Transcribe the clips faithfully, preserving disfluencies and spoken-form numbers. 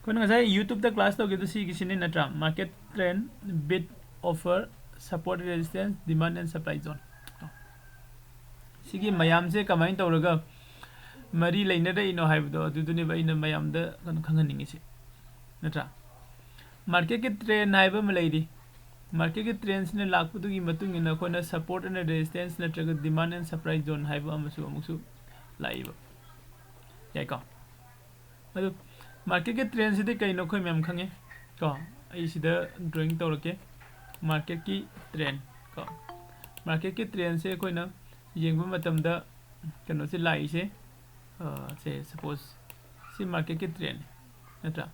ꯑꯩꯈꯣꯏꯅ ꯉꯁꯥꯏ YouTube-ꯇ class ꯇꯧꯈꯤꯕꯗꯣ ꯁꯤꯒꯤꯁꯤꯅꯤ ꯅꯠꯇ꯭ꯔꯥ? Market trend, bid offer, support resistance, demand and supply zone꯫ ꯁꯤꯒꯤ ꯃꯌꯥꯝꯁꯦ ꯀꯃꯥꯏꯅ ꯇꯧꯔꯒ ꯃꯔꯤ ꯂꯩꯅꯔꯛꯏꯅꯣ ꯍꯥꯏꯕꯗꯣ ꯑꯗꯨꯗꯨꯅꯦꯕ ꯑꯩꯅ ꯃꯌꯥꯝꯗ ꯀꯩꯅꯣ ꯈꯪꯍꯟꯅꯤꯡꯉꯤꯁꯦ ꯅꯠꯇ꯭ꯔꯥ? Market-ꯀꯤ trend ꯍꯥꯏꯕ ꯑꯃ ꯂꯩꯔꯤ꯫ Market-ꯀꯤ trend-ꯁꯤꯅ ꯂꯥꯛꯄꯗꯨꯒꯤ ꯃꯇꯨꯡ ꯏꯟꯅ ꯑꯩꯈꯣꯏꯅ support and resistance ꯅꯠꯇ꯭ꯔꯒ demand and supply zone ꯍꯥꯏꯕ ꯑꯃꯁꯨ ꯑꯃꯨꯛꯁꯨ ꯂꯥꯛꯏꯕ ꯌꯥꯏꯀꯣ꯫ ꯑꯗꯨ market-ꯀꯤ trend-ꯁꯤꯗꯤ ꯀꯩꯅꯣ ꯑꯩꯈꯣꯏ ꯃꯌꯥꯝ ꯈꯪꯉꯤ ꯀꯣ꯫ ꯑꯩ ꯁꯤꯗ drawing ꯇꯧꯔꯛꯀꯦ꯫ Market-ꯀꯤ trend ꯀꯣ꯫ Market-ꯀꯤ trend-ꯁꯦ ꯑꯩꯈꯣꯏꯅ ꯌꯦꯡꯕ ꯃꯇꯝꯗ ꯀꯩꯅꯣꯁꯦ ꯂꯥꯛꯏꯁꯦ, ꯑ, ꯁꯦ suppose ꯁꯤ market-ꯀꯤ trend ꯅꯠꯇ꯭ꯔꯥ?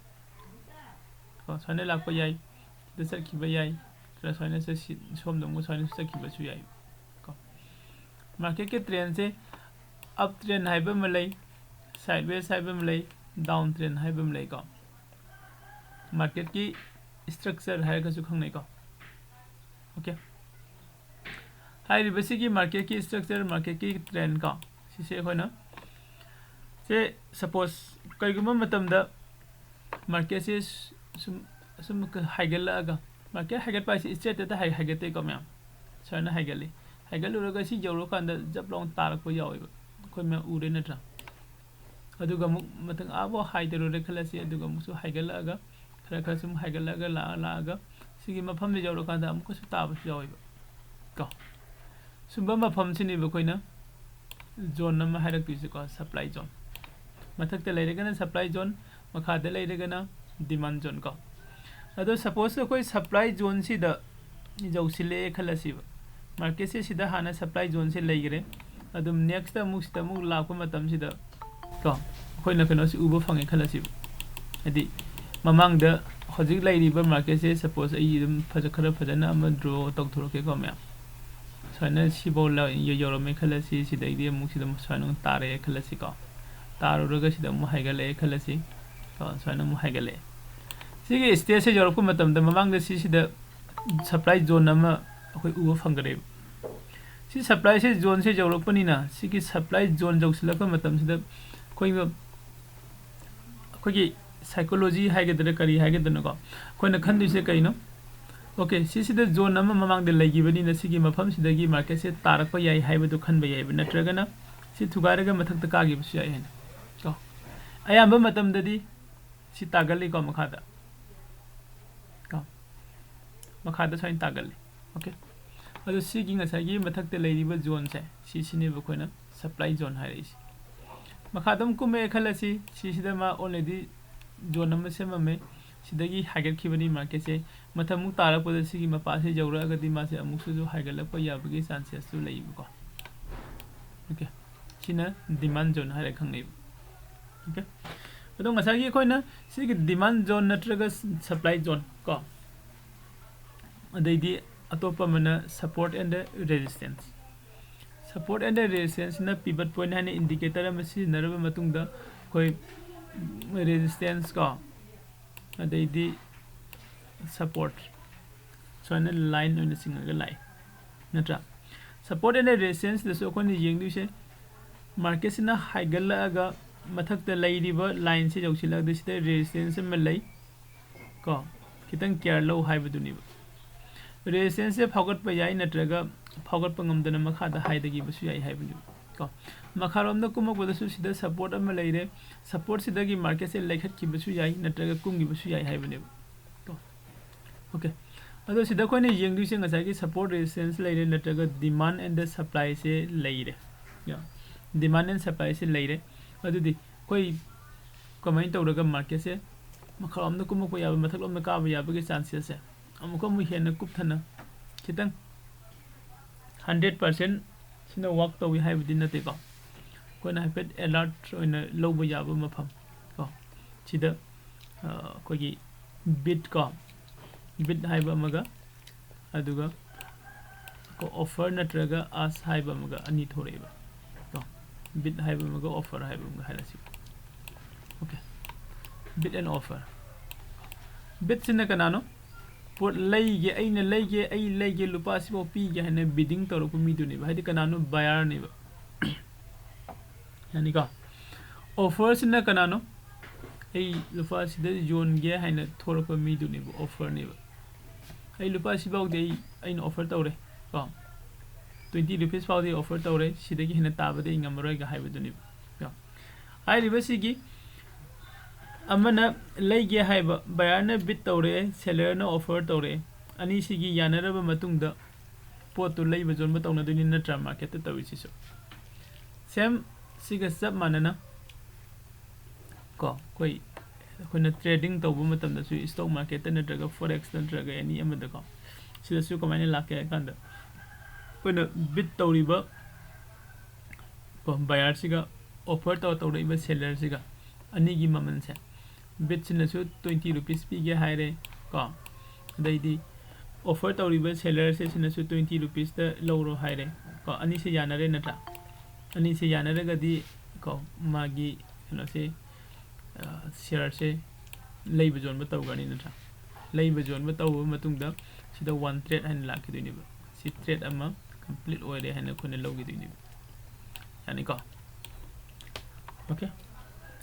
ꯀꯣ, ꯁꯨꯃꯥꯏꯅ ꯂꯥꯛꯄ ꯌꯥꯏ, ꯁꯤꯗ ꯆꯠꯈꯤꯕ ꯌꯥꯏ, ꯈꯔ ꯁꯨꯃꯥꯏꯅ ꯆꯠꯁꯤ, ꯁꯣꯝꯗ ꯑꯃꯨꯛ ꯁꯨꯃꯥꯏꯅ ꯆꯠꯈꯤꯕꯁꯨ ꯌꯥꯏ ꯀꯣ꯫ Market-ꯀꯤ trend-ꯁꯦ up trend ꯍꯥꯏꯕ ꯑꯃ ꯂꯩ, sideways ꯍꯥꯏꯕ ꯑꯃ ꯂꯩ, down trend ꯍꯥꯏꯕ ꯑꯃ ꯂꯩ ꯀꯣ꯫ Market-ꯀꯤ structure ꯍꯥꯏꯔꯒꯁꯨ ꯈꯪꯅꯩꯀꯣ꯫ Okay꯫ ꯍꯥꯏꯔꯤꯕꯁꯤꯒꯤ market-ꯀꯤ structure, market-ꯀꯤ trend ꯀꯣ, ꯁꯤꯁꯦ ꯑꯩꯈꯣꯏꯅ, ꯁꯦ suppose ꯀꯩꯒꯨꯝꯕ ꯃꯇꯝꯗ market-ꯁꯦ ꯁꯨꯝ, ꯁꯨꯝ ꯍꯥꯏꯒꯠꯂꯛꯑꯒ, market ꯍꯥꯏꯒꯠꯄ ꯍꯥꯏꯁꯦ straight-ꯇ ꯍꯥꯏ-, ꯍꯥꯏꯒꯠꯇꯦꯀꯣ ꯃꯌꯥꯝ꯫ ꯁꯨꯃꯥꯏꯅ ꯍꯥꯏꯒꯠꯂꯤ꯫ ꯍꯥꯏꯒꯠꯂꯨꯔꯒ ꯁꯤ ꯌꯧꯔꯀꯥꯟꯗ ꯖꯞ ꯂꯥꯎꯅ ꯇꯥꯔꯛꯄ ꯌꯥꯎꯋꯦꯕ꯫ ꯑꯩꯈꯣꯏ ꯃꯌꯥꯝ ꯎꯔꯦ ꯅꯠꯇ꯭ꯔꯥ? ꯑꯗꯨꯒ ꯑꯃꯨꯛ ꯃꯊꯪ ꯑꯥꯕꯧ ꯍꯥꯏꯊꯔꯨꯔꯦ ꯈꯜꯂꯁꯤ, ꯑꯗꯨꯒ ꯑꯃꯨꯛꯁꯨ ꯍꯥꯏꯒꯠꯂꯛꯑꯒ, ꯈꯔ ꯈꯔ ꯁꯨꯝ ꯍꯥꯏꯒꯠꯂꯛꯑꯒ, ꯂꯥꯛꯑ ꯂꯥꯛꯑꯒ, ꯁꯤꯒꯤ ꯃꯐꯝꯗ ꯌꯧꯔꯀꯥꯟꯗ ꯑꯃꯨꯛꯀꯁꯨ ꯇꯥꯕꯁꯨ ꯌꯥꯎꯋꯦꯕ ꯀꯣ꯫ ꯁꯨꯝꯕ ꯃꯐꯝꯁꯤꯅꯦꯕ ꯑꯩꯈꯣꯏꯅ zone ꯑꯃ ꯍꯥꯏꯔꯛꯇꯣꯏꯁꯦꯀꯣ, supply zone꯫ ꯃꯊꯛꯇ ꯂꯩꯔꯒꯅ supply zone, ꯃꯈꯥꯗ ꯂꯩꯔꯒꯅ demand zone ꯀꯣ꯫ ꯑꯗꯣ suppose ꯑꯩꯈꯣꯏ supply zone-ꯁꯤꯗ ꯌꯧꯁꯤꯜꯂꯛꯑꯦ ꯈꯜꯂꯁꯤꯕ꯫ Market-ꯁꯦ ꯁꯤꯗ ꯍꯥꯟꯅ supply zone-ꯁꯦ ꯂꯩꯈ꯭ꯔꯦ꯫ ꯑꯗꯨꯝ next ꯑꯃꯨꯛ ꯁꯤꯗ ꯑꯃꯨꯛ ꯂꯥꯛꯄ ꯃꯇꯝꯁꯤꯗ ꯀꯣ, ꯑꯩꯈꯣꯏꯅ ꯀꯩꯅꯣꯁꯤ ꯎꯕ ꯐꯪꯉꯦ ꯈꯜꯂꯁꯤꯕ꯫ ꯍꯥꯏꯗꯤ ꯃꯃꯥꯡꯗ ꯍꯧꯖꯤꯛ ꯂꯩꯔꯤꯕ market-ꯁꯦ suppose ꯑꯩ ꯑꯗꯨꯝ ꯐꯖ-, ꯈꯔ ꯐꯖꯅ ꯑꯃ draw ꯇꯧꯊꯣꯔꯛꯀꯦꯀꯣ ꯃꯌꯥꯝ꯫ ꯁꯨꯃꯥꯏꯅ ꯁꯤꯐꯧ ꯂ-, ꯌ-, ꯌꯧꯔꯝꯃꯦ ꯈꯜꯂꯁꯤ, ꯁꯤꯗꯩꯗꯤ ꯑꯃꯨꯛ ꯁꯤꯗ ꯑꯃꯨꯛ ꯁꯨꯃꯥꯏꯅ ꯑꯃꯨꯛ ꯇꯥꯔꯛꯑꯦ ꯈꯜꯂꯁꯤꯀꯣ꯫ ꯇꯥꯔꯨꯔꯒ ꯁꯤꯗ ꯑꯃꯨꯛ ꯍꯥꯏꯒꯠꯂꯛꯑꯦ ꯈꯜꯂꯁꯤ ꯀꯣ, ꯁꯨꯃꯥꯏꯅ ꯑꯃꯨꯛ ꯍꯥꯏꯒꯠꯂꯛꯑꯦ꯫ ꯁꯤꯒꯤ stage-ꯁꯦ ꯌꯧꯔꯛꯄ ꯃꯇꯝꯗ ꯃꯃꯥꯡꯗ ꯁꯤꯁꯤꯗ supply zone ꯑꯃ ꯑꯩꯈꯣꯏ ꯎꯕ ꯐꯪꯒꯅꯦꯕ꯫ ꯁꯤ supply-ꯁꯦ zone-ꯁꯦ ꯌꯧꯔꯛꯄꯅꯤꯅ ꯁꯤꯒꯤ supply zone ꯌꯧꯁꯤꯜꯂꯛꯄ ꯃꯇꯝꯁꯤꯗ ꯑꯩꯈꯣꯏ, ꯑꯩꯈꯣꯏꯒꯤ psychology ꯍꯥꯏꯒꯗ꯭ꯔꯥ ꯀꯔꯤ ꯍꯥꯏꯒꯗꯅꯣꯀꯣ, ꯑꯩꯈꯣꯏꯅ ꯈꯟꯗꯣꯏꯁꯦ ꯀꯩꯅꯣ? ꯑꯣꯀꯦ, ꯁꯤꯁꯤꯗ ꯖꯣꯟ ꯑꯃ ꯃꯃꯥꯡꯗ ꯂꯩꯈꯤꯕꯅꯤꯅ ꯁꯤꯒꯤ ꯃꯐꯝꯁꯤꯗꯒꯤ ꯃꯥꯔꯀꯦꯠꯁꯦ ꯇꯥꯔꯛꯄ ꯌꯥꯏ ꯍꯥꯏꯕꯗꯨ ꯈꯟꯕ ꯌꯥꯏꯕ, ꯅꯠꯇ꯭ꯔꯒꯅ ꯁꯤ ꯊꯨꯒꯥꯏꯔꯒ ꯃꯊꯛꯇ ꯀꯥꯈꯤꯕꯁꯨ ꯌꯥꯏ ꯍꯥꯏꯅ ꯀꯣ꯫ ꯑꯌꯥꯝꯕ ꯃꯇꯝꯗꯗꯤ ꯁꯤ ꯇꯥꯒꯜꯂꯤꯀꯣ ꯃꯈꯥꯗ ꯀꯣ, ꯃꯈꯥꯗ ꯁꯨꯃꯥꯏꯅ ꯇꯥꯒꯜꯂꯤ꯫ ꯑꯣꯀꯦ, ꯑꯗꯣ ꯁꯤꯒꯤ ꯉꯁꯥꯏꯒꯤ ꯃꯊꯛꯇ ꯂꯩꯔꯤꯕ ꯖꯣꯟꯁꯦ, ꯁꯤꯁꯤꯅꯦꯕ ꯑꯩꯈꯣꯏꯅ ꯁꯄ꯭ꯂꯥꯏ ꯖꯣꯟ ꯍꯥꯏꯔꯛꯏꯁꯦ꯫ ꯃꯈꯥ ꯑꯗꯨꯝ ꯀꯨꯝꯃꯛꯑꯦ ꯈꯜꯂꯁꯤ, ꯁꯤꯁꯤꯗ ꯃꯥ ꯑꯣꯜꯔꯦꯗꯤ ꯖꯣꯟ ꯑꯃ ꯁꯦꯝꯃꯝꯃꯦ, ꯁꯤꯗꯒꯤ ꯍꯥꯏꯒꯠꯈꯤꯕꯅꯤ ꯃꯥꯔꯀꯦꯠꯁꯦ꯫ ꯃꯊꯪ ꯑꯃꯨꯛ ꯇꯥꯔꯛꯄꯗ ꯁꯤꯒꯤ ꯃꯄꯥꯁꯦ ꯌꯧꯔꯛꯑꯒꯗꯤ ꯃꯥꯁꯦ ꯑꯃꯨꯛꯁꯨ ꯍꯥꯏꯒꯠꯂꯛꯄ ꯌꯥꯕꯒꯤ ꯆꯥꯟꯁꯦꯁꯁꯨ ꯂꯩꯌꯦꯕꯀꯣ꯫ ꯑꯣꯀꯦ, ꯁꯤꯅ ꯗꯤꯃꯥꯟ ꯖꯣꯟ ꯍꯥꯏꯔ ꯈꯪꯅꯩꯕ꯫ ꯑꯣꯀꯦ, ꯑꯗꯣ ꯉꯁꯥꯏꯒꯤ ꯑꯩꯈꯣꯏꯅ ꯁꯤꯒꯤ ꯗꯤꯃꯥꯟ ꯖꯣꯟ ꯅꯠꯇ꯭ꯔꯒ ꯁꯄ꯭ꯂꯥꯏ ꯖꯣꯟ ꯀꯣ, ꯑꯗꯩꯗꯤ ꯑꯇꯣꯞꯄ ꯑꯃꯅ support and resistance꯫ Support and resistanceꯅ pivot point ꯍꯥꯏꯅ indicator ꯑꯃ ꯁꯤꯖꯤꯟꯅꯔꯕ ꯃꯇꯨꯡꯗ ꯑꯩꯈꯣꯏ resistance ꯀꯣ, ꯑꯗꯩꯗꯤ support, ꯁꯨꯃꯥꯏꯅ line ꯑꯣꯏꯅ ꯆꯤꯡꯉꯒ ꯂꯥꯛꯏ, ꯅꯠꯇ꯭ꯔꯥ? Support and resistanceꯗꯁꯨ ꯑꯩꯈꯣꯏꯅ ꯌꯦꯡꯗꯣꯏꯁꯦ ꯃꯥꯔꯀꯦꯠꯁꯤꯅ ꯍꯥꯏꯒꯠꯂꯛꯑꯒ ꯃꯊꯛꯇ ꯂꯩꯔꯤꯕ lineꯁꯦ ꯌꯧꯁꯤꯜꯂꯛꯑꯗꯤ ꯁꯤꯗ resistance ꯑꯃ ꯂꯩ ꯀꯣ, ꯈꯤꯇꯪ care ꯂꯧ ꯍꯥꯏꯕꯗꯨꯅꯦꯕ꯫ Resistanceꯁꯦ ꯐꯥꯎꯒꯠꯄ ꯌꯥꯏ, ꯅꯠꯇ꯭ꯔꯒ ꯐꯥꯎꯒꯠꯄ ꯉꯝꯗꯅ ꯃꯈꯥꯗ ꯍꯥꯏꯊꯈꯤꯕꯁꯨ ꯌꯥꯏ ꯍꯥꯏꯕꯅꯦꯕ ꯀꯣ꯫ ꯃꯈꯥꯔꯣꯝꯗ ꯀꯨꯝꯃꯛꯄꯗꯁꯨ ꯁꯤꯗ support ꯑꯃ ꯂꯩꯔꯦ, supportꯁꯤꯗꯒꯤ ꯃꯥꯔꯀꯦꯠꯁꯦ ꯂꯩꯈꯠꯈꯤꯕꯁꯨ ꯌꯥꯏ, ꯅꯠꯇ꯭ꯔꯒ ꯀꯨꯝꯈꯤꯕꯁꯨ ꯌꯥꯏ ꯍꯥꯏꯕꯅꯦꯕ ꯀꯣ꯫ ꯑꯣꯀꯦ, ꯑꯗꯣ ꯁꯤꯗ ꯑꯩꯈꯣꯏꯅ ꯌꯦꯡꯗꯣꯏꯁꯦ ꯉꯁꯥꯏꯒꯤ support resistance ꯂꯩꯔꯦ, ꯅꯠꯇ꯭ꯔꯒ demand and supplyꯁꯦ ꯂꯩꯔꯦ꯫ Demand and supplyꯁꯦ ꯂꯩꯔꯦ꯫ ꯑꯗꯨꯗꯤ ꯑꯩꯈꯣꯏ ꯀꯃꯥꯏꯅ ꯇꯧꯔꯒ ꯃꯥꯔꯀꯦꯠꯁꯦ ꯃꯈꯥꯔꯣꯝꯗ ꯀꯨꯝꯃꯛꯄ ꯌꯥꯕ, ꯃꯊꯛꯂꯣꯝꯗ ꯀꯥꯕ ꯌꯥꯕꯒꯤ ꯆꯥꯟꯁꯦꯁꯁꯦ ꯑꯃꯨꯛꯀ ꯑꯃꯨꯛ ꯍꯦꯟꯅ ꯀꯨꯞꯊꯅ ꯈꯤꯇꯪ hundred percent ꯁꯤꯅ work ꯇꯧꯏ ꯍꯥꯏꯕꯗꯤ ꯅꯠꯇꯦꯀꯣ꯫ ꯑꯩꯈꯣꯏꯅ ꯍꯥꯏꯐꯦꯠ alert ꯑꯣꯏꯅ ꯂꯧꯕ ꯌꯥꯕ ꯃꯐꯝ ꯀꯣ, ꯁꯤꯗ ꯑ, ꯑꯩꯈꯣꯏꯒꯤ bid ꯀꯣ, bid ꯍꯥꯏꯕ ꯑꯃꯒ, ꯑꯗꯨꯒ offer ꯅꯠꯇ꯭ꯔꯒ ask ꯍꯥꯏꯕ ꯑꯃꯒ ꯑꯅꯤ ꯊꯣꯔꯛꯑꯦꯕ ꯀꯣ꯫ Bid ꯍꯥꯏꯕ ꯑꯃꯒ offer ꯍꯥꯏꯕ ꯑꯃꯒ ꯍꯥꯏꯔꯁꯤ꯫ Okay, bid and offer꯫ Bidꯁꯤꯅ ꯀꯅꯥꯅꯣ? ꯄꯣꯠ ꯂꯩꯒꯦ, ꯑꯩꯅ ꯂꯩꯒꯦ, ꯑꯩ ꯂꯩꯒꯦ, ꯂꯨꯄꯥ ꯑꯁꯤꯐꯥꯎ ꯄꯤꯒꯦ ꯍꯥꯏꯅ bidding ꯇꯧꯔꯛꯄ ꯃꯤꯗꯨꯅꯦꯕ, ꯍꯥꯏꯗꯤ ꯀꯅꯥꯅꯣ? Buyerꯅꯦꯕ꯫ ꯌꯥꯅꯤꯀꯣ? Offerꯁꯤꯅ ꯀꯅꯥꯅꯣ? ꯑꯩ ꯂꯨꯄꯥ ꯁꯤꯗ ꯌꯣꯟꯒꯦ ꯍꯥꯏꯅ ꯊꯣꯔꯛꯄ ꯃꯤꯗꯨꯅꯦꯕ, offerꯅꯦꯕ꯫ ꯑꯩ ꯂꯨꯄꯥ ꯁꯤꯐꯥꯎꯗꯤ ꯑꯩ, ꯑꯩꯅ offer ꯇꯧꯔꯦ ꯀꯣ, twenty rupees ꯐꯥꯎꯗꯤ offer ꯇꯧꯔꯦ, ꯁꯤꯗꯒꯤ ꯍꯦꯟꯅ ꯇꯥꯕꯗꯤ ꯑꯩ ꯉꯝꯃꯔꯣꯏꯒ ꯍꯥꯏꯕꯗꯨꯅꯦꯕ ꯀꯣ꯫ ꯍꯥꯏꯔꯤꯕꯁꯤꯒꯤ ꯑꯃꯅ ꯂꯩꯒꯦ ꯍꯥꯏꯕ, buyerꯅ bid ꯇꯧꯔꯛꯑꯦ, sellerꯅ offer ꯇꯧꯔꯛꯑꯦ, ꯑꯅꯤꯁꯤꯒꯤ ꯌꯥꯅꯔꯕ ꯃꯇꯨꯡꯗ ꯄꯣꯠꯇꯨ ꯂꯩꯕ ꯌꯣꯟꯕ ꯇꯧꯅꯗꯣꯏꯅꯤ ꯅꯠꯇ꯭ꯔꯥ? Marketꯇ ꯇꯧꯔꯤꯁꯤꯁꯨ same ꯁꯤꯒ ꯆꯞ ꯃꯥꯟꯅꯅ ꯀꯣ, ꯑꯩꯈꯣꯏ, ꯑꯩꯈꯣꯏꯅ trading ꯇꯧꯕ ꯃꯇꯝꯗꯁꯨ stock marketꯇ ꯅꯠꯇ꯭ꯔꯒ forex ꯅꯠꯇ꯭ꯔꯒ any ꯑꯃꯗꯀꯣ, ꯁꯤꯗꯁꯨ ꯀꯃꯥꯏꯅ ꯂꯥꯛꯀꯦ ꯍꯥꯏ ꯀꯥꯟꯗ, ꯑꯩꯈꯣꯏꯅ bid ꯇꯧꯔꯤꯕ ꯀꯣ, buyerꯁꯤꯒ offer ꯇꯧ-, ꯇꯧꯔꯛꯏꯕ sellerꯁꯤꯒ ꯑꯅꯤꯒꯤ ꯃꯃꯜꯁꯦ, bidꯁꯤꯅꯁꯨ twenty rupees ꯄꯤꯒꯦ ꯍꯥꯏꯔꯦ ꯀꯣ, ꯑꯗꯩꯗꯤ offer ꯇꯧꯔꯤꯕ sellerꯁꯦ ꯁꯤꯅꯁꯨ twenty rupeesꯇ ꯂꯧꯔꯣ ꯍꯥꯏꯔꯦ ꯀꯣ, ꯑꯅꯤꯁꯦ ꯌꯥꯅꯔꯦ ꯅꯠꯇ꯭ꯔꯥ? ꯑꯅꯤꯁꯦ ꯌꯥꯅꯔꯒꯗꯤ ꯀꯣ, ꯃꯥꯒꯤ ꯀꯩꯅꯣꯁꯦ, ꯑ, shareꯁꯦ ꯂꯩꯕ ꯌꯣꯟꯕ ꯇꯧꯈ꯭ꯔꯅꯤ ꯅꯠꯇ꯭ꯔꯥ? ꯂꯩꯕ ꯌꯣꯟꯕ ꯇꯧꯕ ꯃꯇꯨꯡꯗ ꯁꯤꯗ one trade ꯍꯥꯏꯅ ꯂꯥꯛꯈꯤꯗꯣꯏꯅꯦꯕ꯫ ꯁꯤ trade ꯑꯃ complete ꯑꯣꯏꯔꯦ ꯍꯥꯏꯅ ꯑꯩꯈꯣꯏꯅ ꯂꯧꯈꯤꯗꯣꯏꯅꯦꯕ꯫ ꯌꯥꯅꯤꯀꯣ? Okay꯫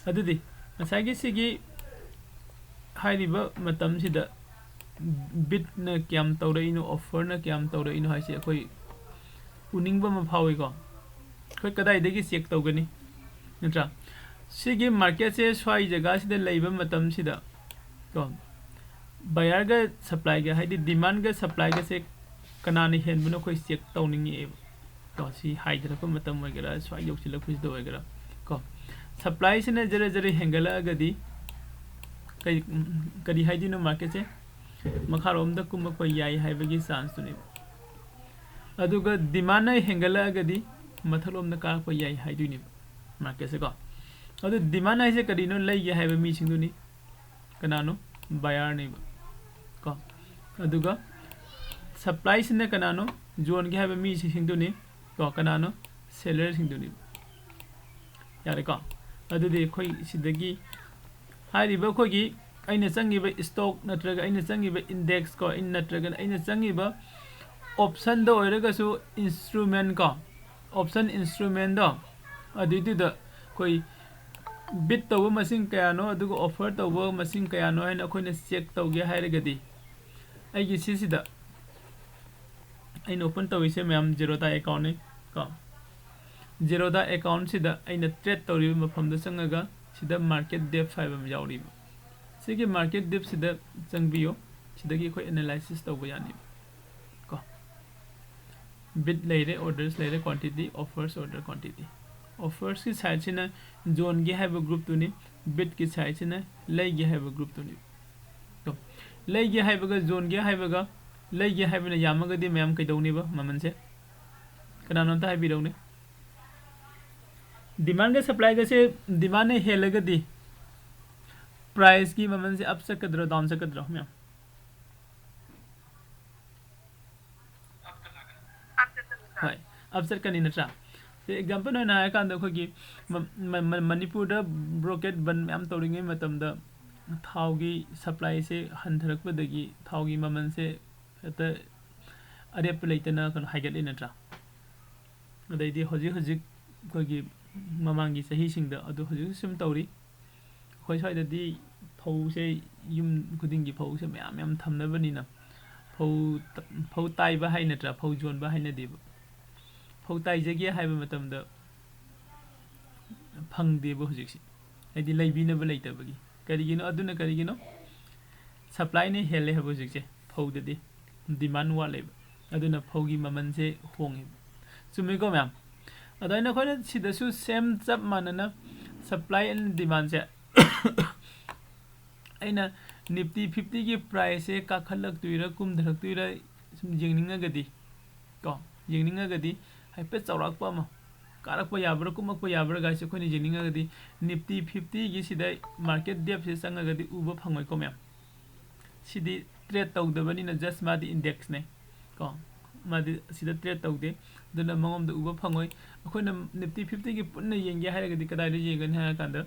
ꯑꯗꯨꯗꯤ ꯉꯁꯥꯏꯒꯤ ꯁꯤꯒꯤ ꯍꯥꯏꯔꯤꯕ ꯃꯇꯝꯁꯤꯗ bidꯅ ꯀꯌꯥꯝ ꯇꯧꯔꯛꯏꯅꯣ, offerꯅ ꯀꯌꯥꯝ ꯇꯧꯔꯛꯏꯅꯣ ꯍꯥꯏꯁꯦ ꯑꯩꯈꯣꯏ ꯎꯅꯤꯡꯕ ꯑꯃ ꯐꯥꯎꯏꯀꯣ꯫ ꯑꯩꯈꯣꯏ ꯀꯗꯥꯏꯗꯒꯤ check ꯇꯧꯒꯅꯤ? ꯅꯠꯇ꯭ꯔꯥ? ꯁꯤꯒꯤ marketꯁꯦ ꯁ꯭ꯋꯥꯏ ꯖꯒꯥꯁꯤꯗ ꯂꯩꯕ ꯃꯇꯝꯁꯤꯗ ꯀꯣ, buyerꯒ supplyꯒ, ꯍꯥꯏꯗꯤ demandꯒ supplyꯒꯁꯦ ꯀꯅꯥꯅ ꯍꯦꯟꯕꯅꯣ ꯑꯩꯈꯣꯏ check ꯇꯧꯅꯤꯡꯉꯛꯑꯦꯕ꯫ ꯀꯣ, ꯁꯤ ꯍꯥꯏꯊꯔꯛꯄ ꯃꯇꯝ ꯑꯣꯏꯒꯦꯔꯥ, ꯁ꯭ꯋꯥꯏ ꯌꯧꯁꯤꯜꯂꯛꯄꯁꯤꯗ ꯑꯣꯏꯒꯦꯔꯥ ꯀꯣ, supplyꯁꯤꯅ ꯖꯔ ꯖꯔ ꯍꯦꯟꯒꯠꯂꯛꯑꯒꯗꯤ ꯀꯔꯤ, ꯀꯔꯤ ꯍꯥꯏꯗꯣꯏꯅꯣ, marketꯁꯦ ꯃꯈꯥꯔꯣꯝꯗ ꯀꯨꯝꯃꯛꯄ ꯌꯥꯏ ꯍꯥꯏꯕꯒꯤ chanceꯇꯨꯅꯦꯕ꯫ ꯑꯗꯨꯒ demandꯅ ꯍꯦꯟꯒꯠꯂꯛꯑꯒꯗꯤ ꯃꯊꯛꯂꯣꯝꯗ ꯀꯥꯔꯛꯄ ꯌꯥꯏ ꯍꯥꯏꯗꯣꯏꯅꯦꯕ marketꯁꯦ ꯀꯣ꯫ ꯑꯗꯨ demand ꯍꯥꯏꯁꯦ ꯀꯔꯤꯅꯣ? ꯂꯩꯒꯦ ꯍꯥꯏꯕ ꯃꯤꯁꯤꯡꯗꯨꯅꯤ꯫ ꯀꯅꯥꯅꯣ? Buyerꯅꯦꯕ ꯀꯣ꯫ ꯑꯗꯨꯒ supplyꯁꯤꯅ ꯀꯅꯥꯅꯣ? ꯌꯣꯟꯒꯦ ꯍꯥꯏꯕ ꯃꯤꯁꯤꯡꯗꯨꯅꯤ ꯀꯣ꯫ ꯀꯅꯥꯅꯣ? Sellerꯁꯤꯡꯗꯨꯅꯤ꯫ ꯌꯥꯔꯦꯀꯣ? ꯑꯗꯨꯗꯤ ꯑꯩꯈꯣꯏ ꯁꯤꯗꯒꯤ ꯍꯥꯏꯔꯤꯕ ꯑꯩꯈꯣꯏꯒꯤ ꯑꯩꯅ ꯆꯪꯉꯤꯕ stock ꯅꯠꯇ꯭ꯔꯒ ꯑꯩꯅ ꯆꯪꯉꯤꯕ index ꯀꯣ, ꯑꯩꯅ ꯅꯠꯇ꯭ꯔꯒꯅ ꯑꯩꯅ ꯆꯪꯉꯤꯕ optionꯗ ꯑꯣꯏꯔꯒꯁꯨ instrument ꯀꯣ, option instrumentꯗꯣ, ꯑꯗꯨꯏꯗꯨꯗ ꯑꯩꯈꯣꯏ ꯕꯤꯠ ꯇꯧꯕ ꯃꯁꯤꯡ ꯀꯌꯥꯅꯣ ꯑꯗꯨꯒ ꯑꯣꯐꯔ ꯇꯧꯕ ꯃꯁꯤꯡ ꯀꯌꯥꯅꯣ ꯍꯥꯏꯅ ꯑꯩꯈꯣꯏꯅ ꯆꯦꯛ ꯇꯧꯒꯦ ꯍꯥꯏꯔꯒꯗꯤ, ꯑꯩꯒꯤ ꯁꯤꯁꯤꯗ ꯑꯩꯅ ꯑꯣꯄꯟ ꯇꯧꯔꯤꯁꯦ ꯃꯌꯥꯝ ꯖꯦꯔꯣꯗꯥ ꯑꯦꯀꯥꯎꯟꯅꯤ ꯀꯣ꯫ ꯖꯦꯔꯣꯗꯥ ꯑꯦꯀꯥꯎꯟꯁꯤꯗ ꯑꯩꯅ ꯇ꯭ꯔꯦꯠ ꯇꯧꯔꯤꯕ ꯃꯐꯝꯗ ꯆꯪꯉꯒ ꯁꯤꯗ ꯃꯥꯔꯀꯦꯠ ꯗꯦꯞ ꯍꯥꯏꯕ ꯑꯃ ꯌꯥꯎꯔꯤꯕ, ꯁꯤꯒꯤ ꯃꯥꯔꯀꯦꯠ ꯗꯦꯞꯁꯤꯗ ꯆꯪꯕꯤꯌꯣ꯫ ꯁꯤꯗꯒꯤ ꯑꯩꯈꯣꯏ ꯑꯦꯅꯥꯂꯥꯏꯁꯤꯁ ꯇꯧꯕ ꯌꯥꯅꯤ ꯀꯣ꯫ ꯕꯤꯠ ꯂꯩꯔꯦ, ꯑꯣꯔꯗꯔꯁ ꯂꯩꯔꯦ, ꯀ꯭ꯋꯥꯟꯇꯤꯇꯤ, ꯑꯣꯐꯔꯁ, ꯑꯣꯔꯗꯔ, ꯀ꯭ꯋꯥꯟꯇꯤꯇꯤ꯫ ꯑꯣꯐꯔꯁꯀꯤ ꯁꯥꯏꯠꯁꯤꯅ ꯖꯣꯟꯒꯦ ꯍꯥꯏꯕ ꯒ꯭ꯔꯨꯞꯇꯨꯅꯤ, ꯕꯤꯠꯀꯤ ꯁꯥꯏꯠꯁꯤꯅ ꯂꯩꯒꯦ ꯍꯥꯏꯕ ꯒ꯭ꯔꯨꯞꯇꯨꯅꯤ꯫ ꯀꯣ꯫ ꯂꯩꯒꯦ ꯍꯥꯏꯕꯒ ꯖꯣꯟꯒꯦ ꯍꯥꯏꯕꯒ, ꯂꯩꯒꯦ ꯍꯥꯏꯕꯅ ꯌꯥꯝꯃꯒꯗꯤ ꯃꯌꯥꯝ ꯀꯩꯗꯧꯅꯦꯕ ꯃꯃꯜꯁꯦ? ꯀꯅꯥꯅꯣ ꯑꯝꯇ ꯍꯥꯏꯕꯤꯔꯛꯎꯅꯦ꯫ ꯗꯤꯃꯥꯟꯒ ꯁꯄ꯭ꯂꯥꯏꯒꯁꯦ, ꯗꯤꯃꯥꯟꯅ ꯍꯦꯜꯂꯒꯗꯤ ꯄ꯭ꯔꯥꯏꯁꯀꯤ ꯃꯃꯜꯁꯦ ꯑꯞ ꯆꯠꯀꯗ꯭ꯔꯣ, ꯗꯥꯎꯟ ꯆꯠꯀꯗ꯭ꯔꯣ ꯃꯌꯥꯝ? ꯍꯣꯏ, ꯑꯞ ꯆꯠꯀꯅꯤ ꯅꯠꯇ꯭ꯔꯥ? ꯑꯦꯛꯖꯥꯝꯄꯜ ꯑꯣꯏꯅ ꯍꯥꯏꯔꯀꯥꯟꯗ ꯑꯩꯈꯣꯏꯒꯤ ꯃ-, ꯃ-, ꯃ-, ꯃꯅꯤꯄꯨꯔꯗ ꯕ꯭ꯂꯣꯀꯦꯠ ꯕꯟ ꯃꯌꯥꯝ ꯇꯧꯔꯤꯉꯩ ꯃꯇꯝꯗ ꯊꯥꯎꯒꯤ ꯁꯄ꯭ꯂꯥꯏꯁꯦ ꯍꯟꯊꯔꯛꯄꯗꯒꯤ ꯊꯥꯎꯒꯤ ꯃꯃꯜꯁꯦ ꯍꯦꯛꯇ ꯑꯔꯦꯞꯄ ꯂꯩꯇꯅ ꯀꯩꯅꯣ ꯍꯥꯏꯒꯠꯂꯤ ꯅꯠꯇ꯭ꯔꯥ? ꯑꯗꯩꯗꯤ ꯍꯧꯖꯤꯛ ꯍꯧꯖꯤꯛ ꯑꯩꯈꯣꯏꯒꯤ ꯃꯃꯥꯡꯒꯤ ꯆꯍꯤꯁꯤꯡꯗ ꯑꯗꯨ ꯍꯧꯖꯤꯛꯁꯨ ꯁꯨꯝ ꯇꯧꯔꯤ꯫ ꯑꯩꯈꯣꯏ ꯁ꯭ꯋꯥꯏꯗꯗꯤ ꯐꯧꯁꯦ ꯌꯨꯝ ꯈꯨꯗꯤꯡꯒꯤ ꯐꯧꯁꯦ ꯃꯌꯥꯝ ꯃꯌꯥꯝ ꯊꯝꯅꯕꯅꯤꯅ ꯐꯧ ꯇ-, ꯐꯧ ꯇꯥꯏꯕ ꯍꯥꯏ ꯅꯠꯇ꯭ꯔꯥ? ꯐꯧ ꯌꯣꯟꯕ ꯍꯥꯏꯅꯗꯦꯕ꯫ ꯐꯧ ꯇꯥꯏꯖꯒꯦ ꯍꯥꯏꯕ ꯃꯇꯝꯗ ꯐꯪꯗꯦꯕ ꯍꯧꯖꯤꯛꯁꯦ, ꯍꯥꯏꯗꯤ ꯂꯩꯕꯤꯅꯕ ꯂꯩꯇꯕꯒꯤ꯫ ꯀꯔꯤꯒꯤꯅꯣ? ꯑꯗꯨꯅ ꯀꯔꯤꯒꯤꯅꯣ? ꯁꯄ꯭ꯂꯥꯏꯅ ꯍꯦꯜꯂꯦ ꯍꯥꯏꯕ ꯍꯧꯖꯤꯛꯁꯦ, ꯐꯧꯗꯗꯤ ꯗꯤꯃꯥꯟ ꯋꯥꯠꯂꯦꯕ, ꯑꯗꯨꯅ ꯐꯧꯒꯤ ꯃꯃꯜꯁꯦ ꯍꯣꯡꯉꯦꯕ꯫ ꯆꯨꯝꯃꯤꯀꯣ ꯃꯌꯥꯝ? ꯑꯗꯨꯃꯥꯏꯅ ꯑꯩꯈꯣꯏꯅ ꯁꯤꯗꯁꯨ ꯁꯦꯝ ꯆꯞ ꯃꯥꯟꯅꯅ ꯁꯄ꯭ꯂꯥꯏ ꯑꯦꯟ ꯗꯤꯃꯥꯟꯁꯦ ꯑꯩꯅ ꯅꯤꯐꯇꯤ ꯐꯤꯐꯇꯤꯒꯤ ꯄ꯭ꯔꯥꯏꯁꯁꯦ ꯀꯥꯈꯠꯂꯛꯇꯣꯏꯔꯥ ꯀꯨꯝꯊꯔꯛꯇꯣꯏꯔꯥ ꯁꯨꯝ ꯌꯦꯡꯅꯤꯡꯉꯒꯗꯤ, ꯀꯣ, ꯌꯦꯡꯅꯤꯡꯉꯒꯗꯤ ꯍꯥꯏꯐꯦꯠ ꯆꯥꯎꯔꯥꯛꯄ ꯑꯃ, ꯀꯥꯔꯛꯄ ꯌꯥꯕ꯭ꯔꯥ ꯀꯨꯝꯃꯛꯄ ꯌꯥꯕ꯭ꯔꯥ ꯒꯥꯏꯁꯦ ꯑꯩꯈꯣꯏꯅ ꯌꯦꯡꯅꯤꯡꯉꯒꯗꯤ ꯅꯤꯐꯇꯤ ꯐꯤꯐꯇꯤꯒꯤꯁꯤꯗ ꯃꯥꯔꯀꯦꯠ ꯗꯦꯞꯁꯦ ꯆꯪꯉꯒꯗꯤ ꯎꯕ ꯐꯪꯉꯣꯏꯀꯣ ꯃꯌꯥꯝ꯫ ꯁꯤꯗꯤ ꯇ꯭ꯔꯦꯠ ꯇꯧꯗꯕꯅꯤꯅ just ꯃꯥꯗꯤ ꯏꯟꯗꯦꯛꯁꯅꯦ ꯀꯣ, ꯃꯥꯗꯤ ꯁꯤꯗ ꯇ꯭ꯔꯦꯠ ꯇꯧꯗꯦ꯫ ꯑꯗꯨꯅ ꯃꯉꯣꯟꯗ ꯎꯕ ꯐꯪꯉꯣꯏ꯫ ꯑꯩꯈꯣꯏꯅ ꯅꯤꯐꯇꯤ ꯐꯤꯐꯇꯤꯒꯤ ꯄꯨꯟꯅ ꯌꯦꯡꯒꯦ ꯍꯥꯏꯔꯒꯗꯤ ꯀꯗꯥꯏꯗ ꯌꯦꯡꯒꯅꯤ ꯍꯥꯏꯔꯀꯥꯟꯗ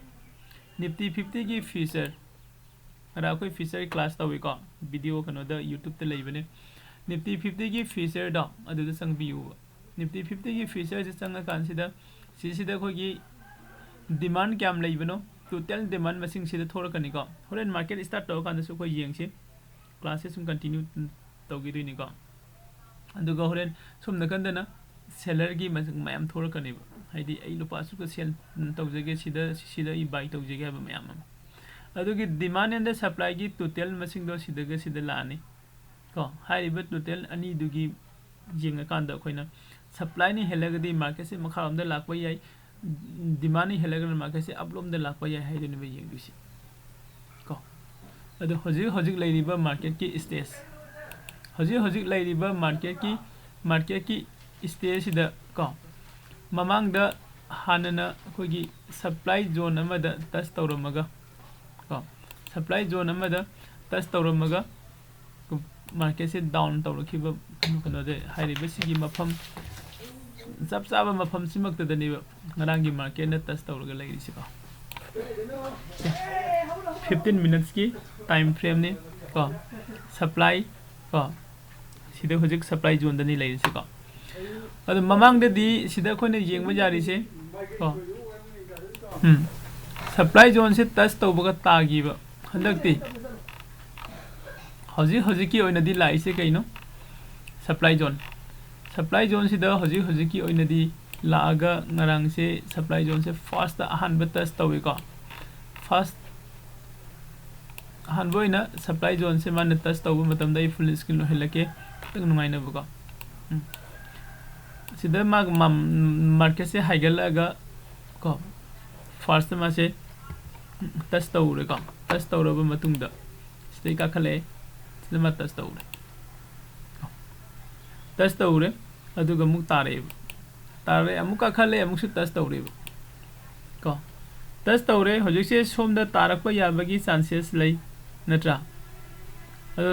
ꯅꯤꯐꯇꯤ ꯐꯤꯐꯇꯤꯒꯤ ꯐ꯭ꯌꯨꯆꯔ, ꯉꯔꯥꯡ ꯑꯩꯈꯣꯏ ꯐ꯭ꯌꯨꯆꯔ ꯀ꯭ꯂꯥꯁ ꯇꯧꯏꯀꯣ, ꯚꯤꯗꯤꯑꯣ ꯀꯩꯅꯣꯗ YouTubeꯇ ꯂꯩꯕꯅꯦ꯫ ꯅꯤꯐꯇꯤ ꯐꯤꯐꯇꯤꯒꯤ ꯐ꯭ꯌꯨꯆꯔꯗꯣ ꯑꯗꯨꯗ ꯆꯪꯕꯤꯌꯨꯕ꯫ ꯅꯤꯐꯇꯤ ꯐꯤꯐꯇꯤꯒꯤ ꯐ꯭ꯌꯨꯆꯔꯁꯦ ꯆꯪꯉꯀꯥꯟꯁꯤꯗ ꯁꯤꯁꯤꯗ ꯑꯩꯈꯣꯏꯒꯤ ꯗꯤꯃꯥꯟ ꯀꯌꯥꯝ ꯂꯩꯕꯅꯣ, ꯇꯣꯇꯦꯜ ꯗꯤꯃꯥꯟ ꯃꯁꯤꯡꯁꯤꯗ ꯊꯣꯛꯂꯛꯀꯅꯤꯀꯣ꯫ ꯍꯣꯔꯦꯟ ꯃꯥꯔꯀꯦꯠ ꯁ꯭ꯇꯥꯔꯠ ꯇꯧꯔꯀꯥꯟꯗꯁꯨ ꯑꯩꯈꯣꯏ ꯌꯦꯡꯁꯤ, ꯀ꯭ꯂꯥꯁꯁꯦ ꯁꯨꯝ ꯀꯟꯇꯤꯅ꯭ꯌꯨ ꯇꯧꯈꯤꯗꯣꯏꯅꯤꯀꯣ꯫ ꯑꯗꯨꯒ ꯍꯣꯔꯦꯟ ꯁꯣꯝ ꯅꯥꯀꯟꯗꯅ ꯁꯦꯂꯔꯒꯤ ꯃꯌꯥꯝ ꯊꯣꯛꯂꯛꯀꯅꯦꯕ, ꯍꯥꯏꯗꯤ ꯑꯩ ꯂꯨꯄꯥ ꯑꯁꯨꯛꯇ ꯁꯦꯜ ꯇꯧꯖꯒꯦ, ꯁꯤꯗ ꯁꯤꯗ ꯑꯩ ꯕꯥꯏ ꯇꯧꯖꯒꯦ ꯍꯥꯏꯕ ꯃꯌꯥꯝ ꯑꯃ꯫ ꯑꯗꯨꯒꯤ ꯗꯤꯃꯥꯟ ꯑꯦꯟ ꯗ ꯁꯄ꯭ꯂꯥꯏꯒꯤ ꯇꯣꯇꯦꯜ ꯃꯁꯤꯡꯗꯣ ꯁꯤꯗꯒ ꯁꯤꯗ ꯂꯥꯛꯑꯅꯤ ꯀꯣ꯫ ꯍꯥꯏꯔꯤꯕ ꯇꯣꯇꯦꯜ ꯑꯅꯤꯗꯨꯒꯤ ꯌꯦꯡꯉꯀꯥꯟꯗ ꯑꯩꯈꯣꯏꯅ ꯁꯄ꯭ꯂꯥꯏꯅ ꯍꯦꯜꯂꯒꯗꯤ ꯃꯥꯔꯀꯦꯠꯁꯦ ꯃꯈꯥꯔꯣꯝꯗ ꯂꯥꯛꯄ ꯌꯥꯏ, ꯗꯤꯃꯥꯟꯅ ꯍꯦꯜꯂꯒꯅ ꯃꯥꯔꯀꯦꯠꯁꯦ ꯑꯞꯂꯣꯝꯗ ꯂꯥꯛꯄ ꯌꯥꯏ ꯍꯥꯏꯗꯨꯅꯦꯕ ꯌꯦꯡꯗꯣꯏꯁꯦ ꯀꯣ꯫ ꯑꯗꯣ ꯍꯧꯖꯤꯛ ꯍꯧꯖꯤꯛ ꯂꯩꯔꯤꯕ ꯃꯥꯔꯀꯦꯠꯀꯤ ꯁ꯭ꯇꯦꯖ, ꯍꯧꯖꯤꯛ ꯍꯧꯖꯤꯛ ꯂꯩꯔꯤꯕ ꯃꯥꯔꯀꯦꯠꯀꯤ ꯃꯥꯔꯀꯦꯠꯀꯤ ꯁ꯭ꯇꯦꯖꯁꯤꯗ ꯀꯣ, ꯃꯃꯥꯡꯗ ꯍꯥꯟꯅꯅ ꯑꯩꯈꯣꯏꯒꯤ ꯁꯄ꯭ꯂꯥꯏ ꯖꯣꯟ ꯑꯃꯗ ꯇꯆ ꯇꯧꯔꯝꯃꯒ ꯀꯣ, ꯁꯄ꯭ꯂꯥꯏ ꯖꯣꯟ ꯑꯃꯗ ꯇꯆ ꯇꯧꯔꯝꯃꯒ ꯃꯥꯔꯀꯦꯠꯁꯦ ꯗꯥꯎꯟ ꯇꯧꯔꯛꯈꯤꯕ ꯀꯩꯅꯣꯗ ꯍꯥꯏꯔꯤꯕ ꯁꯤꯒꯤ ꯃꯐꯝ, ꯆꯞ ꯆꯥꯕ ꯃꯐꯝꯁꯤꯃꯛꯇꯗꯅꯦꯕ ꯉꯔꯥꯡꯒꯤ ꯃꯥꯔꯀꯦꯠꯅ ꯇꯆ ꯇꯧꯔꯒ ꯂꯩꯔꯤꯁꯤꯀꯣ꯫ ꯐꯤꯐꯇꯤꯟ ꯃꯤꯅꯠꯁꯀꯤ ꯇꯥꯏꯝ ꯐ꯭ꯔꯦꯝꯅꯤ ꯀꯣ꯫ ꯁꯄ꯭ꯂꯥꯏ ꯀꯣ, ꯁꯤꯗ ꯍꯧꯖꯤꯛ ꯁꯄ꯭ꯂꯥꯏ ꯖꯣꯟꯗꯅꯤ ꯂꯩꯔꯤꯁꯤꯀꯣ꯫ ꯑꯗꯣ ꯃꯃꯥꯡꯗꯗꯤ ꯁꯤꯗ ꯑꯩꯈꯣꯏꯅ ꯌꯦꯡꯕ ꯌꯥꯔꯤꯁꯦ ꯀꯣ, ꯎꯝ, ꯁꯄ꯭ꯂꯥꯏ ꯖꯣꯟꯁꯦ ꯇꯆ ꯇꯧꯕꯒ ꯇꯥꯈꯤꯕ꯫ ꯍꯟꯗꯛꯇꯤ ꯍꯧꯖꯤꯛ ꯍꯧꯖꯤꯛꯀꯤ ꯑꯣꯏꯅꯗꯤ ꯂꯥꯛꯏꯁꯦ ꯀꯩꯅꯣ? Supply zone. ꯁꯄ꯭ꯂꯥꯏ ꯖꯣꯟꯁꯤꯗ ꯍꯧꯖꯤꯛ ꯍꯧꯖꯤꯛꯀꯤ ꯑꯣꯏꯅꯗꯤ ꯂꯥꯛꯑꯒ ꯉꯔꯥꯡꯁꯦ ꯁꯄ꯭ꯂꯥꯏ ꯖꯣꯟꯁꯦ ꯐꯥꯔꯁꯇ ꯑꯍꯥꯟꯕ ꯇꯆ ꯇꯧꯏꯀꯣ꯫ ꯐꯥꯔꯁ ꯑꯍꯥꯟꯕ ꯑꯣꯏꯅ ꯁꯄ꯭ꯂꯥꯏ ꯖꯣꯟꯁꯦ ꯃꯥꯅ ꯇꯆ ꯇꯧꯕ ꯃꯇꯝꯗ, ꯑꯩ ꯐꯨꯜ ꯁ꯭ꯀ꯭ꯔꯤꯟ ꯑꯣꯏꯍꯜꯂꯛꯀꯦ, ꯈꯤꯇꯪ ꯅꯨꯡꯉꯥꯏꯅꯕꯀꯣ꯫ ꯎꯝ꯫ ꯁꯤꯗ ꯃꯥ ꯃꯥꯔꯀꯦꯠꯁꯦ ꯍꯥꯏꯒꯠꯂꯛꯑꯒ ꯀꯣ, ꯐꯥꯔꯁꯇ ꯃꯥꯁꯦ ꯇꯆ ꯇꯧꯔꯦꯀꯣ꯫ ꯇꯆ ꯇꯧꯔꯕ ꯃꯇꯨꯡꯗ ꯁꯤꯗꯩ ꯀꯥꯈꯠꯂꯛꯑꯦ, ꯁꯤꯗ ꯃꯥ ꯇꯆ ꯇꯧꯔꯦ꯫ ꯇꯆ ꯇꯧꯔꯦ, ꯑꯗꯨꯒ ꯑꯃꯨꯛ ꯇꯥꯔꯛꯑꯦꯕ꯫ ꯇꯥꯔꯛꯑꯦ, ꯑꯃꯨꯛ ꯀꯥꯈꯠꯂꯛꯑꯦ, ꯑꯃꯨꯛꯁꯨ ꯇꯆ ꯇꯧꯔꯦꯕ ꯀꯣ꯫ ꯇꯆ ꯇꯧꯔꯦ, ꯍꯧꯖꯤꯛꯁꯦ ꯁꯣꯝꯗ ꯇꯥꯔꯛꯄ ꯌꯥꯕꯒꯤ ꯆꯥꯟꯁꯦꯁ ꯂꯩ, ꯅꯠꯇ꯭ꯔꯥ? ꯑꯗꯣ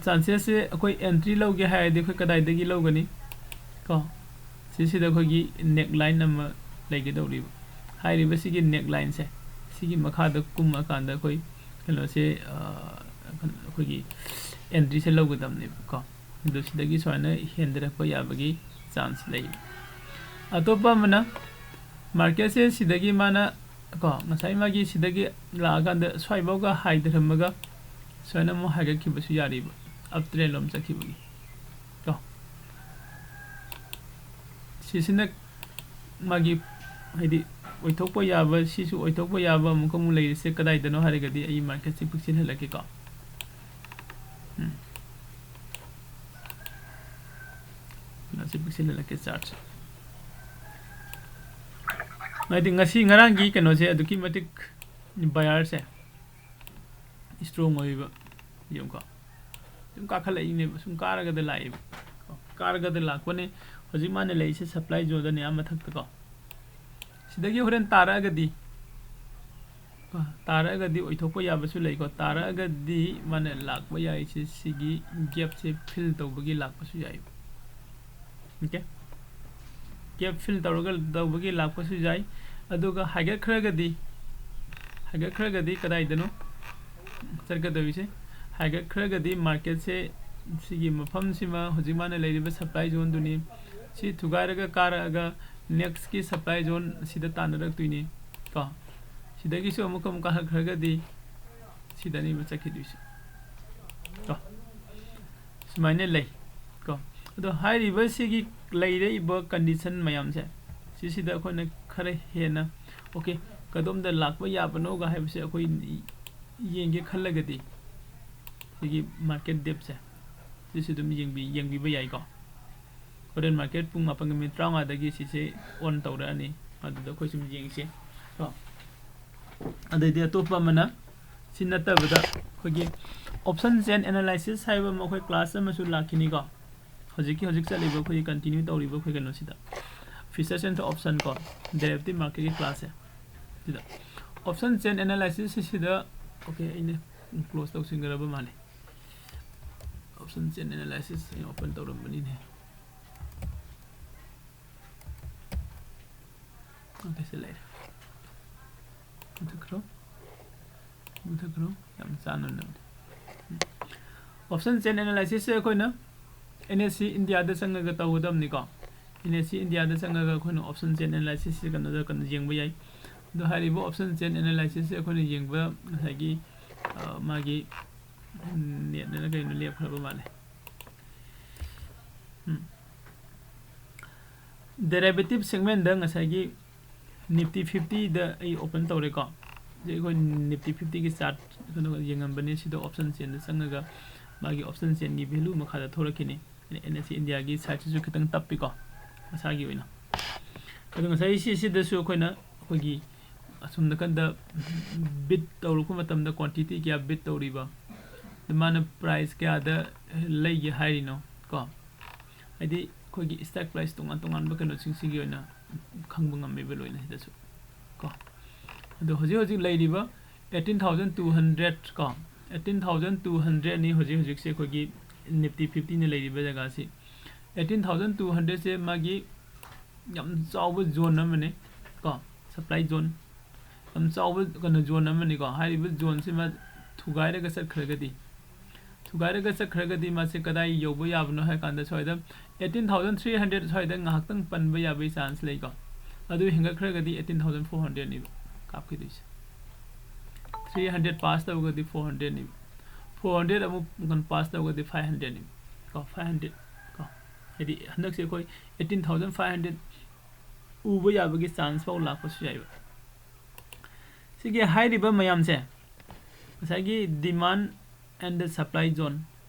ꯆꯥꯟꯁꯦꯁꯁꯦ ꯑꯩꯈꯣꯏ ꯑꯦꯟꯇ꯭ꯔꯤ ꯂꯧꯒꯦ ꯍꯥꯏꯔꯗꯤ ꯑꯩꯈꯣꯏ ꯀꯗꯥꯏꯗꯒꯤ ꯂꯧꯒꯅꯤ ꯀꯣ? ꯁꯤꯁꯤꯗ ꯑꯩꯈꯣꯏꯒꯤ ꯅꯦꯛ ꯂꯥꯏꯟ ꯑꯃ ꯂꯩꯒꯗꯧꯔꯤꯕ꯫ ꯍꯥꯏꯔꯤꯕ ꯁꯤꯒꯤ ꯅꯦꯛ ꯂꯥꯏꯟꯁꯦ, ꯁꯤꯒꯤ ꯃꯈꯥꯗ ꯀꯨꯝꯃꯀꯥꯟꯗ ꯑꯩꯈꯣꯏ ꯀꯩꯅꯣꯁꯦ, ꯑ, ꯑꯩꯈꯣꯏꯒꯤ ꯑꯦꯟꯇ꯭ꯔꯤꯁꯦ ꯂꯧꯒꯗꯕꯅꯦꯕꯀꯣ꯫ ꯑꯗꯣ ꯁꯤꯗꯒꯤ ꯁꯨꯃꯥꯏꯅ ꯍꯦꯟꯊꯔꯛꯄ ꯌꯥꯕꯒꯤ ꯆꯥꯟꯁ ꯂꯩ꯫ ꯑꯇꯣꯞꯄ ꯑꯃꯅ, ꯃꯥꯔꯀꯦꯠꯁꯦ ꯁꯤꯗꯒꯤ ꯃꯥꯅ ꯀꯣ, ꯉꯁꯥꯏ ꯃꯥꯒꯤ ꯁꯤꯗꯒꯤ ꯂꯥꯛꯑꯀꯥꯟꯗ ꯁ꯭ꯋꯥꯏꯐꯥꯎꯒ ꯍꯥꯏꯊꯔꯝꯃꯒ ꯁꯨꯃꯥꯏꯅ ꯑꯃꯨꯛ ꯍꯥꯏꯒꯠꯈꯤꯕꯁꯨ ꯌꯥꯔꯤꯕ, ꯑꯞ ꯇ꯭ꯔꯦꯟ ꯂꯣꯝ ꯆꯠꯈꯤꯕꯒꯤ꯫ ꯀꯣ, ꯁꯤꯁꯤꯅ ꯃꯥꯒꯤ, ꯍꯥꯏꯗꯤ, ꯑꯣꯏꯊꯣꯛꯄ ꯌꯥꯕ, ꯁꯤꯁꯨ ꯑꯣꯏꯊꯣꯛꯄ ꯌꯥꯕ ꯑꯃꯨꯛꯀ ꯑꯃꯨꯛ ꯂꯩꯔꯤꯁꯦ ꯀꯗꯥꯏꯗꯅꯣ ꯍꯥꯏꯔꯒꯗꯤ, ꯑꯩ ꯃꯥꯔꯀꯦꯠꯁꯦ ꯄꯤꯛꯁꯤꯜꯍꯜꯂꯛꯀꯦꯀꯣ꯫ ꯎꯝ꯫ ꯀꯩꯅꯣꯁꯦ ꯄꯤꯛꯁꯤꯜꯍꯜꯂꯛꯀꯦ, ꯆꯥꯔꯠꯁꯦ꯫ ꯍꯥꯏꯗꯤ ꯉꯁꯤ ꯉꯔꯥꯡꯒꯤ ꯀꯩꯅꯣꯁꯦ ꯑꯗꯨꯛꯀꯤ ꯃꯇꯤꯛ ꯕꯌꯥꯔꯁꯦ ꯏꯁꯇ꯭ꯔꯣꯡ ꯑꯣꯏꯕ, ꯌꯦꯡꯉꯨꯀꯣ, ꯁꯨꯝ ꯀꯥꯈꯠꯂꯛꯏꯅꯦꯕ, ꯁꯨꯝ ꯀꯥꯔꯒꯗ ꯂꯥꯛꯑꯦꯕ, ꯀꯥꯔꯒꯗ ꯂꯥꯛꯄꯅꯦ꯫ ꯍꯧꯖꯤꯛ ꯃꯥꯅ ꯂꯩꯔꯤꯁꯦ ꯁꯄ꯭ꯂꯥꯏ ꯖꯣꯟꯗꯅꯦ, ꯑꯥ ꯃꯊꯛꯇꯀꯣ꯫ ꯁꯤꯗꯒꯤ ꯍꯣꯔꯦꯟ ꯇꯥꯔꯛꯑꯒꯗꯤ, ꯀꯣ, ꯇꯥꯔꯛꯑꯒꯗꯤ ꯑꯣꯏꯊꯣꯛꯄ ꯌꯥꯕꯁꯨ ꯂꯩꯀꯣ꯫ ꯇꯥꯔꯛꯑꯒꯗꯤ ꯃꯥꯅ ꯂꯥꯛꯄ ꯌꯥꯏꯁꯦ ꯁꯤꯒꯤ ꯒꯦꯞꯁꯦ ꯐꯤꯜ ꯇꯧꯕꯒꯤ ꯂꯥꯛꯄꯁꯨ ꯌꯥꯏꯕ꯫ ꯑꯣꯀꯦ, ꯒꯦꯞ ꯐꯤꯜ ꯇꯧꯔꯒ ꯇꯧꯕꯒꯤ ꯂꯥꯛꯄꯁꯨ ꯌꯥꯏ꯫ ꯑꯗꯨꯒ ꯍꯥꯏꯒꯠꯈ꯭ꯔꯒꯗꯤ, ꯍꯥꯏꯒꯠꯈ꯭ꯔꯒꯗꯤ ꯀꯗꯥꯏꯗꯅꯣ ꯆꯠꯀꯗꯧꯔꯤꯁꯦ? ꯍꯥꯏꯒꯠꯈ꯭ꯔꯒꯗꯤ ꯃꯥꯔꯀꯦꯠꯁꯦ ꯁꯤꯒꯤ ꯃꯐꯝꯁꯤꯃ, ꯍꯧꯖꯤꯛ ꯃꯥꯅ ꯂꯩꯔꯤꯕ ꯁꯄ꯭ꯂꯥꯏ ꯖꯣꯟꯗꯨꯅꯤ꯫ ꯁꯤ ꯊꯨꯒꯥꯏꯔꯒ ꯀꯥꯔꯛꯑꯒ ꯅꯦꯛꯁꯀꯤ ꯁꯄ꯭ꯂꯥꯏ ꯖꯣꯟ ꯑꯁꯤꯗ ꯇꯥꯟꯅꯔꯛꯇꯣꯏꯅꯤ ꯀꯣ꯫ ꯁꯤꯗꯒꯤꯁꯨ ꯑꯃꯨꯛꯀ ꯑꯃꯨꯛ ꯀꯥꯈꯠꯈ꯭ꯔꯒꯗꯤ ꯁꯤꯗꯅꯦꯕ ꯆꯠꯈꯤꯗꯣꯏꯁꯦ ꯀꯣ꯫ ꯁꯨꯃꯥꯏꯅ ꯂꯩ ꯀꯣ꯫ ꯑꯗꯣ ꯍꯥꯏꯔꯤꯕ ꯁꯤꯒꯤ ꯂꯩꯔꯛꯏꯕ ꯀꯟꯗꯤꯁꯟ ꯃꯌꯥꯝꯁꯦ, ꯁꯤꯁꯤꯗ ꯑꯩꯈꯣꯏꯅ ꯈꯔ ꯍꯦꯟꯅ, ꯑꯣꯀꯦ, ꯀꯗꯣꯝꯗ ꯂꯥꯛꯄ ꯌꯥꯕꯅꯣꯒ ꯍꯥꯏꯕꯁꯦ ꯑꯩꯈꯣꯏ ꯌꯦꯡꯒꯦ ꯈꯜꯂꯒꯗꯤ, ꯁꯤꯒꯤ ꯃꯥꯔꯀꯦꯠ ꯗꯦꯞꯁꯦ, ꯁꯤꯁꯨ ꯑꯗꯨꯝ ꯌꯦꯡꯕꯤ-, ꯌꯦꯡꯕꯤꯕ ꯌꯥꯏꯀꯣ꯫ ꯍꯣꯔꯦꯟ ꯃꯥꯔꯀꯦꯠ ꯄꯨꯡ ꯃꯥꯄꯟꯒ ꯃꯤꯅꯤꯠ ꯇꯔꯥꯃꯉꯥꯗꯒꯤ ꯁꯤꯁꯦ ꯑꯣꯟ ꯇꯧꯔꯛꯑꯅꯤ, ꯑꯗꯨꯗ ꯑꯩꯈꯣꯏ ꯁꯨꯝ ꯌꯦꯡꯁꯤ ꯀꯣ꯫ ꯑꯗꯩꯗꯤ ꯑꯇꯣꯞꯄ ꯑꯃꯅ, ꯁꯤ ꯅꯠꯇꯕꯗ ꯑꯩꯈꯣꯏꯒꯤ option chain analysis ꯍꯥꯏꯕ ꯑꯃ ꯑꯩꯈꯣꯏ ꯀ꯭ꯂꯥꯁ ꯑꯃꯁꯨ ꯂꯥꯛꯈꯤꯅꯤꯀꯣ꯫ ꯍꯧꯖꯤꯛꯀꯤ, ꯍꯧꯖꯤꯛ ꯆꯠꯂꯤꯕ ꯑꯩꯈꯣꯏꯒꯤ continue ꯇꯧꯔꯤꯕ ꯑꯩꯈꯣꯏ ꯀꯩꯅꯣꯁꯤꯗ, futures and option ꯀꯣ, derivative market ꯀꯤ ꯀ꯭ꯂꯥꯁꯁꯦ ꯁꯤꯗ option chain analysis ꯁꯤꯗ, ꯑꯣꯀꯦ, ꯑꯩꯅ ꯀ꯭ꯂꯣꯖ ꯇꯧꯁꯤꯟꯈ꯭ꯔꯕ ꯃꯥꯜꯂꯦ꯫ Option chain analysis ꯑꯩꯅ ꯑꯣꯄꯟ ꯇꯧꯔꯝꯕꯅꯤꯅꯦ꯫ ꯑꯣꯀꯦ, ꯁꯤ ꯂꯩꯔꯦ꯫ ꯃꯨꯊꯠꯈ꯭ꯔꯣ꯫ ꯃꯨꯊꯠꯈ꯭ꯔꯣ꯫ ꯌꯥꯝ ꯆꯥꯟꯅꯅꯕꯅꯤ꯫ ꯎꯝ꯫ Option chain analysis ꯁꯦ ꯑꯩꯈꯣꯏꯅ NSE India ꯗ ꯆꯪꯉꯒ ꯇꯧꯒꯗꯕꯅꯤꯀꯣ꯫ NSE India ꯗ ꯆꯪꯉꯒ ꯑꯩꯈꯣꯏꯅ option chain analysis ꯁꯦ ꯀꯩꯅꯣꯗ, ꯀꯩꯅꯣ ꯌꯦꯡꯕ ꯌꯥꯏ꯫ ꯑꯗꯣ ꯍꯥꯏꯔꯤꯕ option chain analysis ꯁꯦ ꯑꯩꯈꯣꯏꯅ ꯌꯦꯡꯕ ꯉꯁꯥꯏꯒꯤ, ꯑ, ꯃꯥꯒꯤ netꯅ ꯀꯩꯅꯣ ꯂꯦꯞꯈ꯭ꯔꯕ ꯃꯥꯜꯂꯦ꯫ ꯎꯝ꯫ Derivative segment ꯗ ꯉꯁꯥꯏꯒꯤ Nifty fifty ꯗ ꯑꯩ open ꯇꯧꯔꯦꯀꯣ꯫ ꯍꯧꯖꯤꯛ ꯑꯩꯈꯣꯏ Nifty fifty ꯒꯤ chart ꯀꯩꯅꯣ ꯌꯦꯡꯉꯝꯕꯅꯦ꯫ ꯁꯤꯗ option chain ꯗ ꯆꯪꯉꯒ ꯃꯥꯒꯤ option chain ꯒꯤ value ꯃꯈꯥꯗ ꯊꯣꯛꯂꯛꯈꯤꯅꯤ꯫ ꯑꯦꯟ ꯑꯦꯁ ꯁꯤ ꯏꯟꯗꯤꯌꯥꯒꯤ site ꯁꯤꯁꯨ ꯈꯤꯇꯪ ꯇꯞꯄꯤꯀꯣ ꯃꯁꯥꯒꯤ ꯑꯣꯏꯅ꯫ ꯑꯗꯣ ꯉꯁꯥꯏ ꯁꯤ, ꯁꯤꯗꯁꯨ ꯑꯩꯈꯣꯏꯅ ꯑꯩꯈꯣꯏꯒꯤ ꯑꯁꯨꯝ ꯅꯥꯀꯟꯗ bid ꯇꯧꯔꯛꯄ ꯃꯇꯝꯗ quantity ꯀꯌꯥ bid ꯇꯧꯔꯤꯕ, ꯑꯗ ꯃꯥꯅ price ꯀꯌꯥꯗ ꯂꯩꯒꯦ ꯍꯥꯏꯔꯤꯅꯣ ꯀꯣ, ꯍꯥꯏꯗꯤ ꯑꯩꯈꯣꯏꯒꯤ stock price ꯇꯣꯉꯥꯟ ꯇꯣꯉꯥꯟꯕ ꯀꯩꯅꯣꯁꯤꯡꯁꯤꯒꯤ ꯑꯣꯏꯅ ꯈꯪꯕ ꯉꯝꯃꯦꯕ ꯂꯣꯏꯅ ꯁꯤꯗꯁꯨ ꯀꯣ꯫ ꯑꯗꯣ ꯍꯧꯖꯤꯛ ꯍꯧꯖꯤꯛ ꯂꯩꯔꯤꯕ eighteen thousand two hundred ꯀꯣ, eighteen thousand two hundred ꯅꯤ ꯍꯧꯖꯤꯛ ꯍꯧꯖꯤꯛꯁꯦ ꯑꯩꯈꯣꯏꯒꯤ Nifty fifty ꯅ ꯂꯩꯔꯤꯕ ꯖꯒꯥꯁꯤ꯫ Eighteen thousand two hundred ꯁꯦ ꯃꯥꯒꯤ ꯌꯥꯝ ꯆꯥꯎꯕ zone ꯑꯃꯅꯤ ꯀꯣ, supply zone꯫ ꯌꯥꯝ ꯆꯥꯎꯕ ꯀꯩꯅꯣ zone ꯑꯃꯅꯤꯀꯣ꯫ ꯍꯥꯏꯔꯤꯕ zone ꯁꯤꯃ ꯊꯨꯒꯥꯏꯔꯒ ꯆꯠꯈ꯭ꯔꯒꯗꯤ, ꯊꯨꯒꯥꯏꯔꯒ ꯆꯠꯈ꯭ꯔꯒꯗꯤ ꯃꯥꯁꯦ ꯀꯗꯥꯏ ꯌꯧꯕ ꯌꯥꯕꯅꯣ ꯍꯥꯏ ꯀꯥꯟꯗ ꯁ꯭ꯋꯥꯏꯗ eighteen thousand three hundred ꯁ꯭ꯋꯥꯏꯗ ꯉꯥꯏꯍꯥꯛꯇꯪ ꯄꯟꯕ ꯌꯥꯕꯒꯤ chance ꯂꯩꯀꯣ꯫ ꯑꯗꯨ ꯍꯦꯟꯒꯠꯈ꯭ꯔꯒꯗꯤ eighteen thousand four hundred ꯅꯦꯕ ꯀꯥꯞꯈꯤꯗꯣꯏꯁꯦ꯫ Three hundred pass ꯇꯧꯔꯒꯗꯤ four hundred ꯅꯦꯕ꯫ Four hundred ꯑꯃꯨꯛ pass ꯇꯧꯔꯒꯗꯤ five hundred ꯅꯦꯕ ꯀꯣ, five hundred ꯀꯣ꯫ ꯍꯥꯏꯗꯤ ꯍꯟꯗꯛꯁꯦ ꯑꯩꯈꯣꯏ eighteen thousand five hundred ꯎꯕ ꯌꯥꯕꯒꯤ chance ꯐꯥꯎ ꯂꯥꯛꯄꯁꯨ ꯌꯥꯏꯕ꯫ ꯁꯤꯒꯤ ꯍꯥꯏꯔꯤꯕ ꯃꯌꯥꯝꯁꯦ ꯉꯁꯥꯏꯒꯤ demand and the supply zone,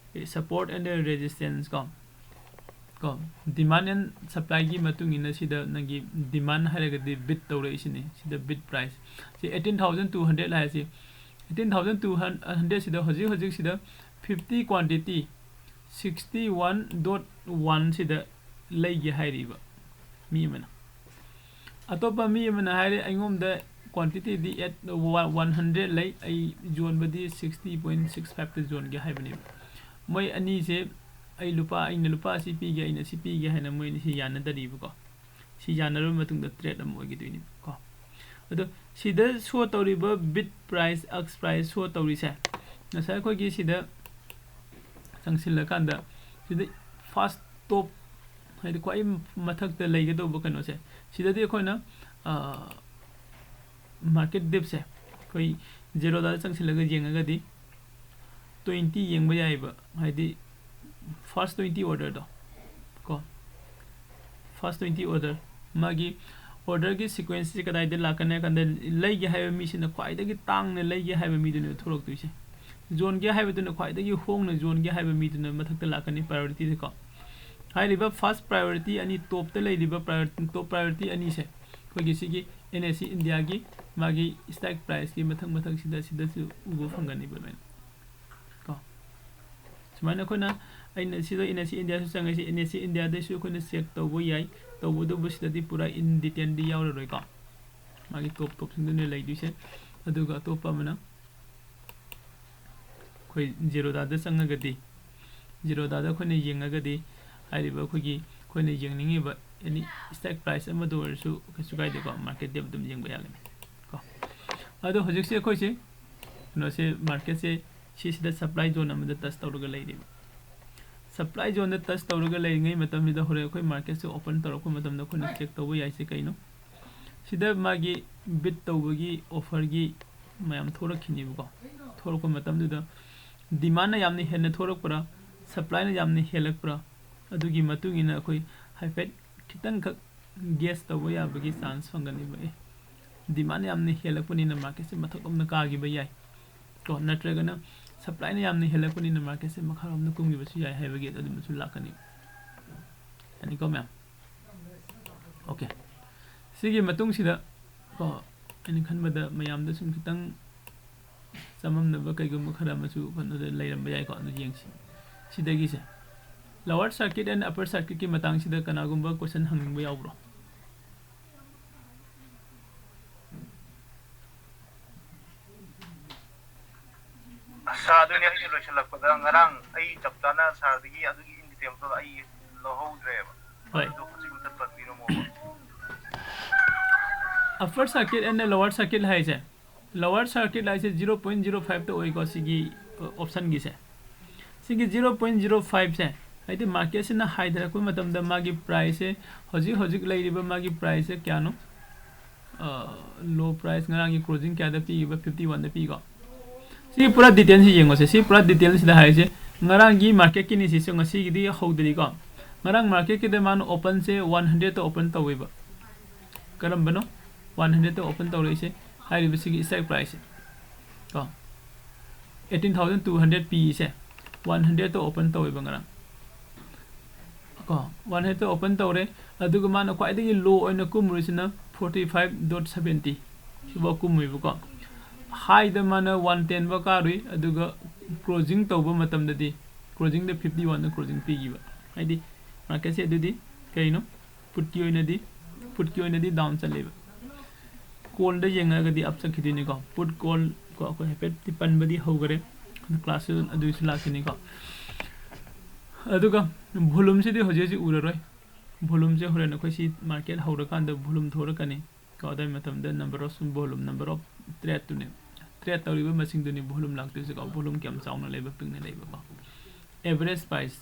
support and the resistance ꯀꯣ, ꯀꯣ, demand and supply ꯒꯤ ꯃꯇꯨꯡ ꯏꯟꯅ ꯁꯤꯗ ꯅꯪꯒꯤ demand ꯍꯥꯏꯔꯒꯗꯤ bid ꯇꯧꯔꯛꯏꯁꯤꯅꯤ꯫ ꯁꯤꯗ bid price ꯁꯤ eighteen thousand two hundred ꯍꯥꯏꯁꯤ, eighteen thousand two hundred ꯁꯤꯗ ꯍꯧꯖꯤꯛ ꯍꯧꯖꯤꯛꯁꯤꯗ fifty quantity sixty one dot one ꯁꯤꯗ ꯂꯩꯒꯦ ꯍꯥꯏꯔꯤꯕ ꯃꯤ ꯑꯃꯅ꯫ ꯑꯇꯣꯞꯄ ꯃꯤ ꯑꯃꯅ ꯍꯥꯏꯔꯦ, "ꯑꯩꯉꯣꯟꯗ quantity D at one hundred ꯂꯩ, ꯑꯩ ꯌꯣꯟꯕꯗꯤ sixty point six five ꯇ ꯌꯣꯟꯒꯦ" ꯍꯥꯏꯕꯅꯦꯕ꯫ ꯃꯣꯏ ꯑꯅꯤꯁꯦ, "ꯑꯩ ꯂꯨꯄꯥ, ꯑꯩꯅ ꯂꯨꯄꯥ ꯑꯁꯤ ꯄꯤꯒꯦ, ꯑꯩꯅ ꯁꯤ ꯄꯤꯒꯦ" ꯍꯥꯏꯅ ꯃꯣꯏ ꯑꯅꯤꯁꯤ ꯌꯥꯅꯗꯔꯤꯕꯀꯣ꯫ ꯁꯤ ꯌꯥꯅꯔꯕ ꯃꯇꯨꯡꯗ trade ꯑꯃ ꯑꯣꯏꯒꯗꯣꯏꯅꯦꯕꯀꯣ꯫ ꯑꯗꯣ ꯁꯤꯗ show ꯇꯧꯔꯤꯕ bid price, ask price show ꯇꯧꯔꯤꯁꯦ, ꯉꯁꯥꯏ ꯑꯩꯈꯣꯏꯒꯤ ꯁꯤꯗ ꯆꯪꯁꯤꯜꯂꯀꯥꯟꯗ ꯁꯤꯗ first top ꯍꯥꯏꯗꯤ ꯈ꯭ꯋꯥꯏ ꯃꯊꯛꯇ ꯂꯩꯒꯗꯧꯕ ꯀꯩꯅꯣꯁꯦ, ꯁꯤꯗꯗꯤ ꯑꯩꯈꯣꯏꯅ, ꯑ, ꯃꯥꯔꯀꯦꯠ ꯗꯦꯞꯁꯦ ꯑꯩꯈꯣꯏ ꯖꯦꯔꯣꯗꯥꯗ ꯆꯪꯁꯤꯜꯂꯒ ꯌꯦꯡꯉꯒꯗꯤ ꯇ꯭ꯋꯦꯟꯇꯤ ꯌꯦꯡꯕ ꯌꯥꯏꯑꯕ, ꯍꯥꯏꯗꯤ ꯐꯥꯔꯁ ꯇ꯭ꯋꯦꯟꯇꯤ ꯑꯣꯔꯗꯔꯗꯣ ꯀꯣ, ꯐꯥꯔꯁ ꯇ꯭ꯋꯦꯟꯇꯤ ꯑꯣꯔꯗꯔ, ꯃꯥꯒꯤ ꯑꯣꯔꯗꯔꯒꯤ ꯁꯤꯀ꯭ꯋꯦꯟꯁꯁꯦ ꯀꯗꯥꯏꯗ ꯂꯥꯛꯀꯅꯤ ꯍꯥꯏ ꯀꯥꯟꯗ, ꯂꯩꯒꯦ ꯍꯥꯏꯕ ꯃꯤꯁꯤꯅ ꯈ꯭ꯋꯥꯏꯗꯒꯤ ꯇꯥꯡꯅ ꯂꯩꯒꯦ ꯍꯥꯏꯕ ꯃꯤꯗꯨꯅꯦꯕ ꯊꯣꯛꯂꯛꯇꯣꯏꯁꯦ, ꯌꯣꯟꯒꯦ ꯍꯥꯏꯕꯗꯨꯅ ꯈ꯭ꯋꯥꯏꯗꯒꯤ ꯍꯣꯡꯅ ꯌꯣꯟꯒꯦ ꯍꯥꯏꯕ ꯃꯤꯗꯨꯅ ꯃꯊꯛꯇ ꯂꯥꯛꯀꯅꯤ ꯄ꯭ꯔꯥꯏꯌꯣꯔꯤꯇꯤꯁꯦꯀꯣ꯫ ꯍꯥꯏꯔꯤꯕ ꯐꯥꯔꯁ ꯄ꯭ꯔꯥꯏꯌꯣꯔꯤꯇꯤ ꯑꯅꯤ, ꯇꯣꯞꯇ ꯂꯩꯔꯤꯕ ꯄ꯭ꯔꯥꯏꯌꯣꯔ-, ꯇꯣꯞ ꯄ꯭ꯔꯥꯏꯌꯣꯔꯤꯇꯤ ꯑꯅꯤꯁꯦ ꯑꯩꯈꯣꯏꯒꯤ ꯁꯤꯒꯤ ꯑꯦꯟ ꯑꯦꯁ ꯁꯤ ꯏꯟꯗꯤꯌꯥꯒꯤ ꯃꯥꯒꯤ ꯁ꯭ꯇꯥꯛ ꯄ꯭ꯔꯥꯏꯁꯀꯤ ꯃꯊꯪ ꯃꯊꯪ ꯁꯤꯗ, ꯁꯤꯗꯁꯨ ꯎꯕ ꯐꯪꯒꯅꯤꯕ ꯂꯣꯏꯅ ꯀꯣ꯫ ꯁꯨꯃꯥꯏꯅ ꯑꯩꯈꯣꯏꯅ, ꯑꯩꯅ ꯁꯤꯗ and S C ꯏꯟꯗꯤꯌꯥꯁꯨ ꯆꯪꯉꯛꯏꯁꯦ, and S C ꯏꯟꯗꯤꯌꯥꯗꯩꯁꯨ ꯑꯩꯈꯣꯏꯅ ꯆꯦꯛ ꯇꯧꯕ ꯌꯥꯏ꯫ ꯇꯧꯕꯇꯕꯨ ꯁꯤꯗꯗꯤ ꯄꯨꯔꯥ ꯏꯟ ꯗꯤꯇꯦꯜꯗꯤ ꯌꯥꯎꯔꯔꯣꯏꯀꯣ, ꯃꯥꯒꯤ ꯇꯣꯞ ꯇꯣꯞꯁꯤꯡꯗꯨꯅꯦ ꯂꯩꯗꯣꯏꯁꯦ꯫ ꯑꯗꯨꯒ ꯑꯇꯣꯞꯄ ꯑꯃꯅ ꯑꯩꯈꯣꯏ ꯖꯤꯔꯣꯗꯥꯗ ꯆꯪꯉꯒꯗꯤ, ꯖꯤꯔꯣꯗꯥꯗ ꯑꯩꯈꯣꯏꯅ ꯌꯦꯡꯉꯒꯗꯤ ꯍꯥꯏꯔꯤꯕ ꯑꯩꯈꯣꯏꯒꯤ, ꯑꯩꯈꯣꯏꯅ ꯌꯦꯡꯅꯤꯡꯉꯤꯕ ꯑꯦꯅꯤ ꯁ꯭ꯇꯥꯛ ꯄ꯭ꯔꯥꯏꯁ ꯑꯃꯗ ꯑꯣꯏꯔꯁꯨ ꯀꯩꯁꯨ ꯀꯥꯏꯗꯦꯀꯣ, ꯃꯥꯔꯀꯦꯠ ꯗꯦꯞ ꯑꯗꯨꯝ ꯌꯦꯡꯕ ꯌꯥꯒꯅꯤ ꯀꯣ꯫ ꯑꯗꯣ ꯍꯧꯖꯤꯛꯁꯦ ꯑꯩꯈꯣꯏꯁꯦ ꯀꯩꯅꯣꯁꯦ, ꯃꯥꯔꯀꯦꯠꯁꯦ ꯁꯤꯁꯤꯗ ꯁꯄ꯭ꯂꯥꯏ ꯖꯣꯟ ꯑꯃꯗ ꯇꯆ ꯇꯧꯔꯒ ꯂꯩꯔꯦꯕ꯫ ꯁꯄ꯭ꯂꯥꯏ ꯖꯣꯟꯗ ꯇꯆ ꯇꯧꯔꯒ ꯂꯩꯔꯤꯉꯩ ꯃꯇꯝꯁꯤꯗ ꯍꯣꯔꯦꯟ ꯑꯩꯈꯣꯏ ꯃꯥꯔꯀꯦꯠꯁꯦ ꯑꯣꯄꯟ ꯇꯧꯔꯛꯄ ꯃꯇꯝꯗ ꯑꯩꯈꯣꯏꯅ ꯆꯦꯛ ꯇꯧꯕ ꯌꯥꯏꯁꯦ ꯀꯩꯅꯣ, ꯁꯤꯗ ꯃꯥꯒꯤ ꯕꯤꯠ ꯇꯧꯕꯒꯤ ꯑꯣꯐꯔꯒꯤ ꯃꯌꯥꯝ ꯊꯣꯛꯂꯛꯈꯤꯅꯦꯕꯀꯣ꯫ ꯊꯣꯛꯂꯛꯄ ꯃꯇꯝꯗꯨꯗ ꯗꯤꯃꯥꯟꯅ ꯌꯥꯝꯅ ꯍꯦꯟꯅ ꯊꯣꯛꯂꯛꯄ꯭ꯔꯥ, ꯁꯄ꯭ꯂꯥꯏꯅ ꯌꯥꯝꯅ ꯍꯦꯜꯂꯛꯄ꯭ꯔꯥ, ꯑꯗꯨꯒꯤ ꯃꯇꯨꯡ ꯏꯟꯅ ꯑꯩꯈꯣꯏ ꯍꯥꯏꯐꯦꯠ ꯈꯤꯇꯪꯈꯛ ꯒꯦꯁ ꯇꯧꯕ ꯌꯥꯕꯒꯤ ꯆꯥꯟꯁ ꯐꯪꯒꯅꯦꯕ꯫ ꯑꯦ, ꯗꯤꯃꯥꯟ ꯌꯥꯝꯅ ꯍꯦꯜꯂꯛꯄꯅꯤꯅ ꯃꯥꯔꯀꯦꯠꯁꯦ ꯃꯊꯛꯂꯣꯝꯗ ꯀꯥꯈꯤꯕ ꯌꯥꯏ ꯀꯣ, ꯅꯠꯇ꯭ꯔꯒꯅ ꯁꯄ꯭ꯂꯥꯏꯅ ꯌꯥꯝꯅ ꯍꯦꯜꯂꯛꯄꯅꯤꯅ ꯃꯥꯔꯀꯦꯠꯁꯦ ꯃꯈꯥꯔꯣꯝꯗ ꯀꯨꯝꯈꯤꯕꯁꯨ ꯌꯥꯏ ꯍꯥꯏꯕꯒꯤ ꯑꯗꯨꯝꯕꯁꯨ ꯂꯥꯛꯀꯅꯤ꯫ ꯌꯥꯅꯤꯀꯣ ꯃꯌꯥꯝ? ꯑꯣꯀꯦ, ꯁꯤꯒꯤ ꯃꯇꯨꯡꯁꯤꯗ ꯀꯣ, ꯑꯩꯅ ꯈꯟꯕꯗ ꯃꯌꯥꯝꯗ ꯁꯨꯝ ꯈꯤꯇꯪ ꯆꯃꯝꯅꯕ ꯀꯩꯒꯨꯝꯕ ꯈꯔ ꯑꯃꯁꯨ ꯀꯩꯅꯣꯗ ꯂꯩꯔꯝꯕ ꯌꯥꯏꯀꯣ, ꯑꯗꯨ ꯌꯦꯡꯁꯤ꯫ ꯁꯤꯗꯒꯤꯁꯦ lower circuit and upper circuitꯀꯤ ꯃꯇꯥꯡꯁꯤꯗ ꯀꯅꯥꯒꯨꯝꯕ question ꯍꯪꯅꯤꯡꯕ ꯌꯥꯎꯕ꯭ꯔꯣ? ꯁꯥꯔ, ꯑꯗꯨꯅꯦ ꯑꯩꯁꯨ ꯂꯣꯏꯁꯤꯜꯂꯛꯄꯗ ꯉꯔꯥꯡ ꯑꯩ ꯆꯞ ꯆꯥꯅ ꯁꯥꯔꯗꯒꯤ ꯑꯗꯨꯒꯤ ꯏꯟ ꯗꯤꯇꯦꯜꯗꯣ ꯑꯩ ꯂꯧꯍꯧꯗ꯭ꯔꯦꯕ꯫ ꯍꯣꯏ꯫ ꯑꯗꯨꯗꯣ ꯍꯧꯖꯤꯛ ꯑꯝꯇ ꯄꯟꯕꯤꯔꯝꯃꯣꯕ꯫ Upper circuit and lower circuit ꯍꯥꯏꯁꯦ, lower circuit ꯍꯥꯏꯁꯦ zero point zero fiveꯇ ꯑꯣꯏꯀꯣ, ꯁꯤꯒꯤ optionꯒꯤꯁꯦ꯫ ꯁꯤꯒꯤ zero point zero fiveꯁꯦ, ꯍꯥꯏꯗꯤ ꯃꯥꯔꯀꯦꯠꯁꯤꯅ ꯍꯥꯏꯊꯔꯛꯄ ꯃꯇꯝꯗ ꯃꯥꯒꯤ ꯄ꯭ꯔꯥꯏꯁꯁꯦ, ꯍꯧꯖꯤꯛ ꯍꯧꯖꯤꯛ ꯂꯩꯔꯤꯕ ꯃꯥꯒꯤ ꯄ꯭ꯔꯥꯏꯁꯁꯦ ꯀꯌꯥꯅꯣ? Low price ꯉꯔꯥꯡꯒꯤ closing ꯀꯌꯥꯗ ꯄꯤꯈꯤꯕ? Fifty one ꯗ ꯄꯤꯀꯣ꯫ ꯁꯤ ꯄꯨꯔꯥ detail ꯁꯤ ꯌꯦꯡꯉꯁꯦ꯫ ꯁꯤ ꯄꯨꯔꯥ detail ꯁꯤꯗ ꯍꯥꯏꯔꯤꯁꯦ ꯉꯔꯥꯡꯒꯤ market ꯀꯤꯅꯤ꯫ ꯁꯤꯁꯨ ꯉꯁꯤꯒꯤꯗꯤ ꯍꯧꯗ꯭ꯔꯤꯀꯣ꯫ ꯉꯔꯥꯡ market ꯀꯤꯗ ꯃꯥꯅ open ꯁꯦ one hundred ꯇ open ꯇꯧꯋꯦꯕ꯫ ꯀꯔꯝꯕꯅꯣ? One hundred ꯇ open ꯇꯧꯔꯛꯏꯁꯦ꯫ ꯍꯥꯏꯔꯤꯕꯁꯤꯒꯤ strike price ꯁꯦ ꯀꯣ, eighteen thousand two hundred ꯄꯤꯁꯦ one hundred ꯇ open ꯇꯧꯋꯦꯕ ꯉꯔꯥꯡ ꯀꯣ꯫ One hundred ꯇ open ꯇꯧꯔꯦ꯫ ꯑꯗꯨꯒ ꯃꯥꯅ ꯈ꯭ꯋꯥꯏꯗꯒꯤ low ꯑꯣꯏꯅ ꯀꯨꯝꯃꯨꯔꯤꯁꯤꯅ forty five dot seventy, ꯁꯤꯐꯥꯎ ꯀꯨꯝꯃꯨꯏꯕꯀꯣ꯫ High ꯗ ꯃꯥꯅ one ten ꯐꯥꯎ ꯀꯥꯔꯨꯏ꯫ ꯑꯗꯨꯒ closing ꯇꯧꯕ ꯃꯇꯝꯗꯗꯤ, closing ꯗ fifty one ꯗ closing ꯄꯤꯈꯤꯕ꯫ ꯍꯥꯏꯗꯤ market ꯁꯦ ꯑꯗꯨꯗꯤ ꯀꯩꯅꯣ? Put ꯀꯤ ꯑꯣꯏꯅꯗꯤ, put ꯀꯤ ꯑꯣꯏꯅꯗꯤ down ꯆꯠꯂꯦꯕ꯫ Call ꯗ ꯌꯦꯡꯉꯒꯗꯤ up ꯆꯠꯈꯤꯗꯣꯏꯅꯤꯀꯣ꯫ Put call ꯀꯣ, ꯑꯩꯈꯣꯏ ꯍꯥꯏꯐꯦꯠꯇꯤ ꯄꯟꯕꯗꯤ ꯍꯧꯈꯔꯦ꯫ Class ꯁꯨ ꯑꯗꯨꯒꯤꯁꯨ ꯂꯥꯛꯈꯤꯅꯤꯀꯣ꯫ ꯑꯗꯨꯒ volume ꯁꯤꯗꯤ ꯍꯧꯖꯤꯛ ꯍꯧꯖꯤꯛ ꯎꯔꯔꯣꯏ꯫ Volume ꯁꯦ ꯍꯣꯔꯦꯟ ꯑꯩꯈꯣꯏ ꯁꯤ market ꯍꯧꯔꯀꯥꯟꯗ volume ꯊꯣꯔꯛꯀꯅꯤ ꯀꯣ꯫ ꯑꯗꯨꯒꯤ ꯃꯇꯝꯗ number of volume, number of trade ꯇꯨꯅꯦ, trade ꯇꯧꯔꯤꯕ ꯃꯁꯤꯡꯗꯨꯅꯤ volume ꯂꯥꯛꯇꯣꯏꯁꯦꯀꯣ꯫ Volume ꯀꯌꯥꯝ ꯆꯥꯎꯅ ꯂꯩꯕ, ꯄꯤꯛꯅ ꯂꯩꯕꯀꯣ꯫ Average price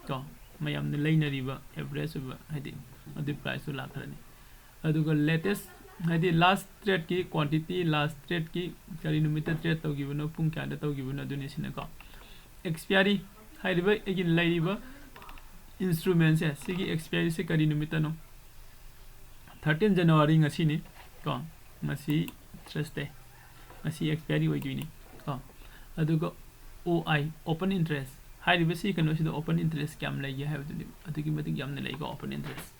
ꯀꯣ, ꯃꯌꯥꯝꯅ ꯂꯩꯅꯔꯤꯕ average ꯑꯣꯏꯕ, ꯍꯥꯏꯗꯤ ꯑꯗꯨꯒꯤ price ꯇꯨ ꯂꯥꯛꯈ꯭ꯔꯅꯤ꯫ ꯑꯗꯨꯒ latest, ꯍꯥꯏꯗꯤ last trade ꯀꯤ quantity, last trade ꯀꯤ ꯀꯔꯤ ꯅꯨꯃꯤꯠꯇ trade ꯇꯧꯈꯤꯕꯅꯣ, ꯄꯨꯡ ꯀꯌꯥꯗ ꯇꯧꯈꯤꯕꯅꯣ, ꯑꯗꯨꯅꯤ ꯁꯤꯅꯀꯣ꯫ Expiry, ꯍꯥꯏꯔꯤꯕ ꯑꯩꯒꯤ ꯂꯩꯔꯤꯕ instrument ꯁꯦ, ꯁꯤꯒꯤ expiry ꯁꯦ ꯀꯔꯤ ꯅꯨꯃꯤꯠꯇꯅꯣ? Thirteen January ꯉꯁꯤꯅꯤ ꯀꯣ, ꯉꯁꯤ Thursday, ꯉꯁꯤ expiry ꯑꯣꯏꯗꯣꯏꯅꯤ ꯀꯣ꯫ ꯑꯗꯨꯒ O I, open interest, ꯍꯥꯏꯔꯤꯕꯁꯤ ꯀꯩꯅꯣꯁꯤꯗ open interest ꯀꯌꯥꯝ ꯂꯩꯒꯦ ꯍꯥꯏꯕꯗꯨꯅꯤ꯫ ꯑꯗꯨꯛꯀꯤ ꯃꯇꯤꯛ ꯌꯥꯝꯅ ꯂꯩꯀꯣ open interest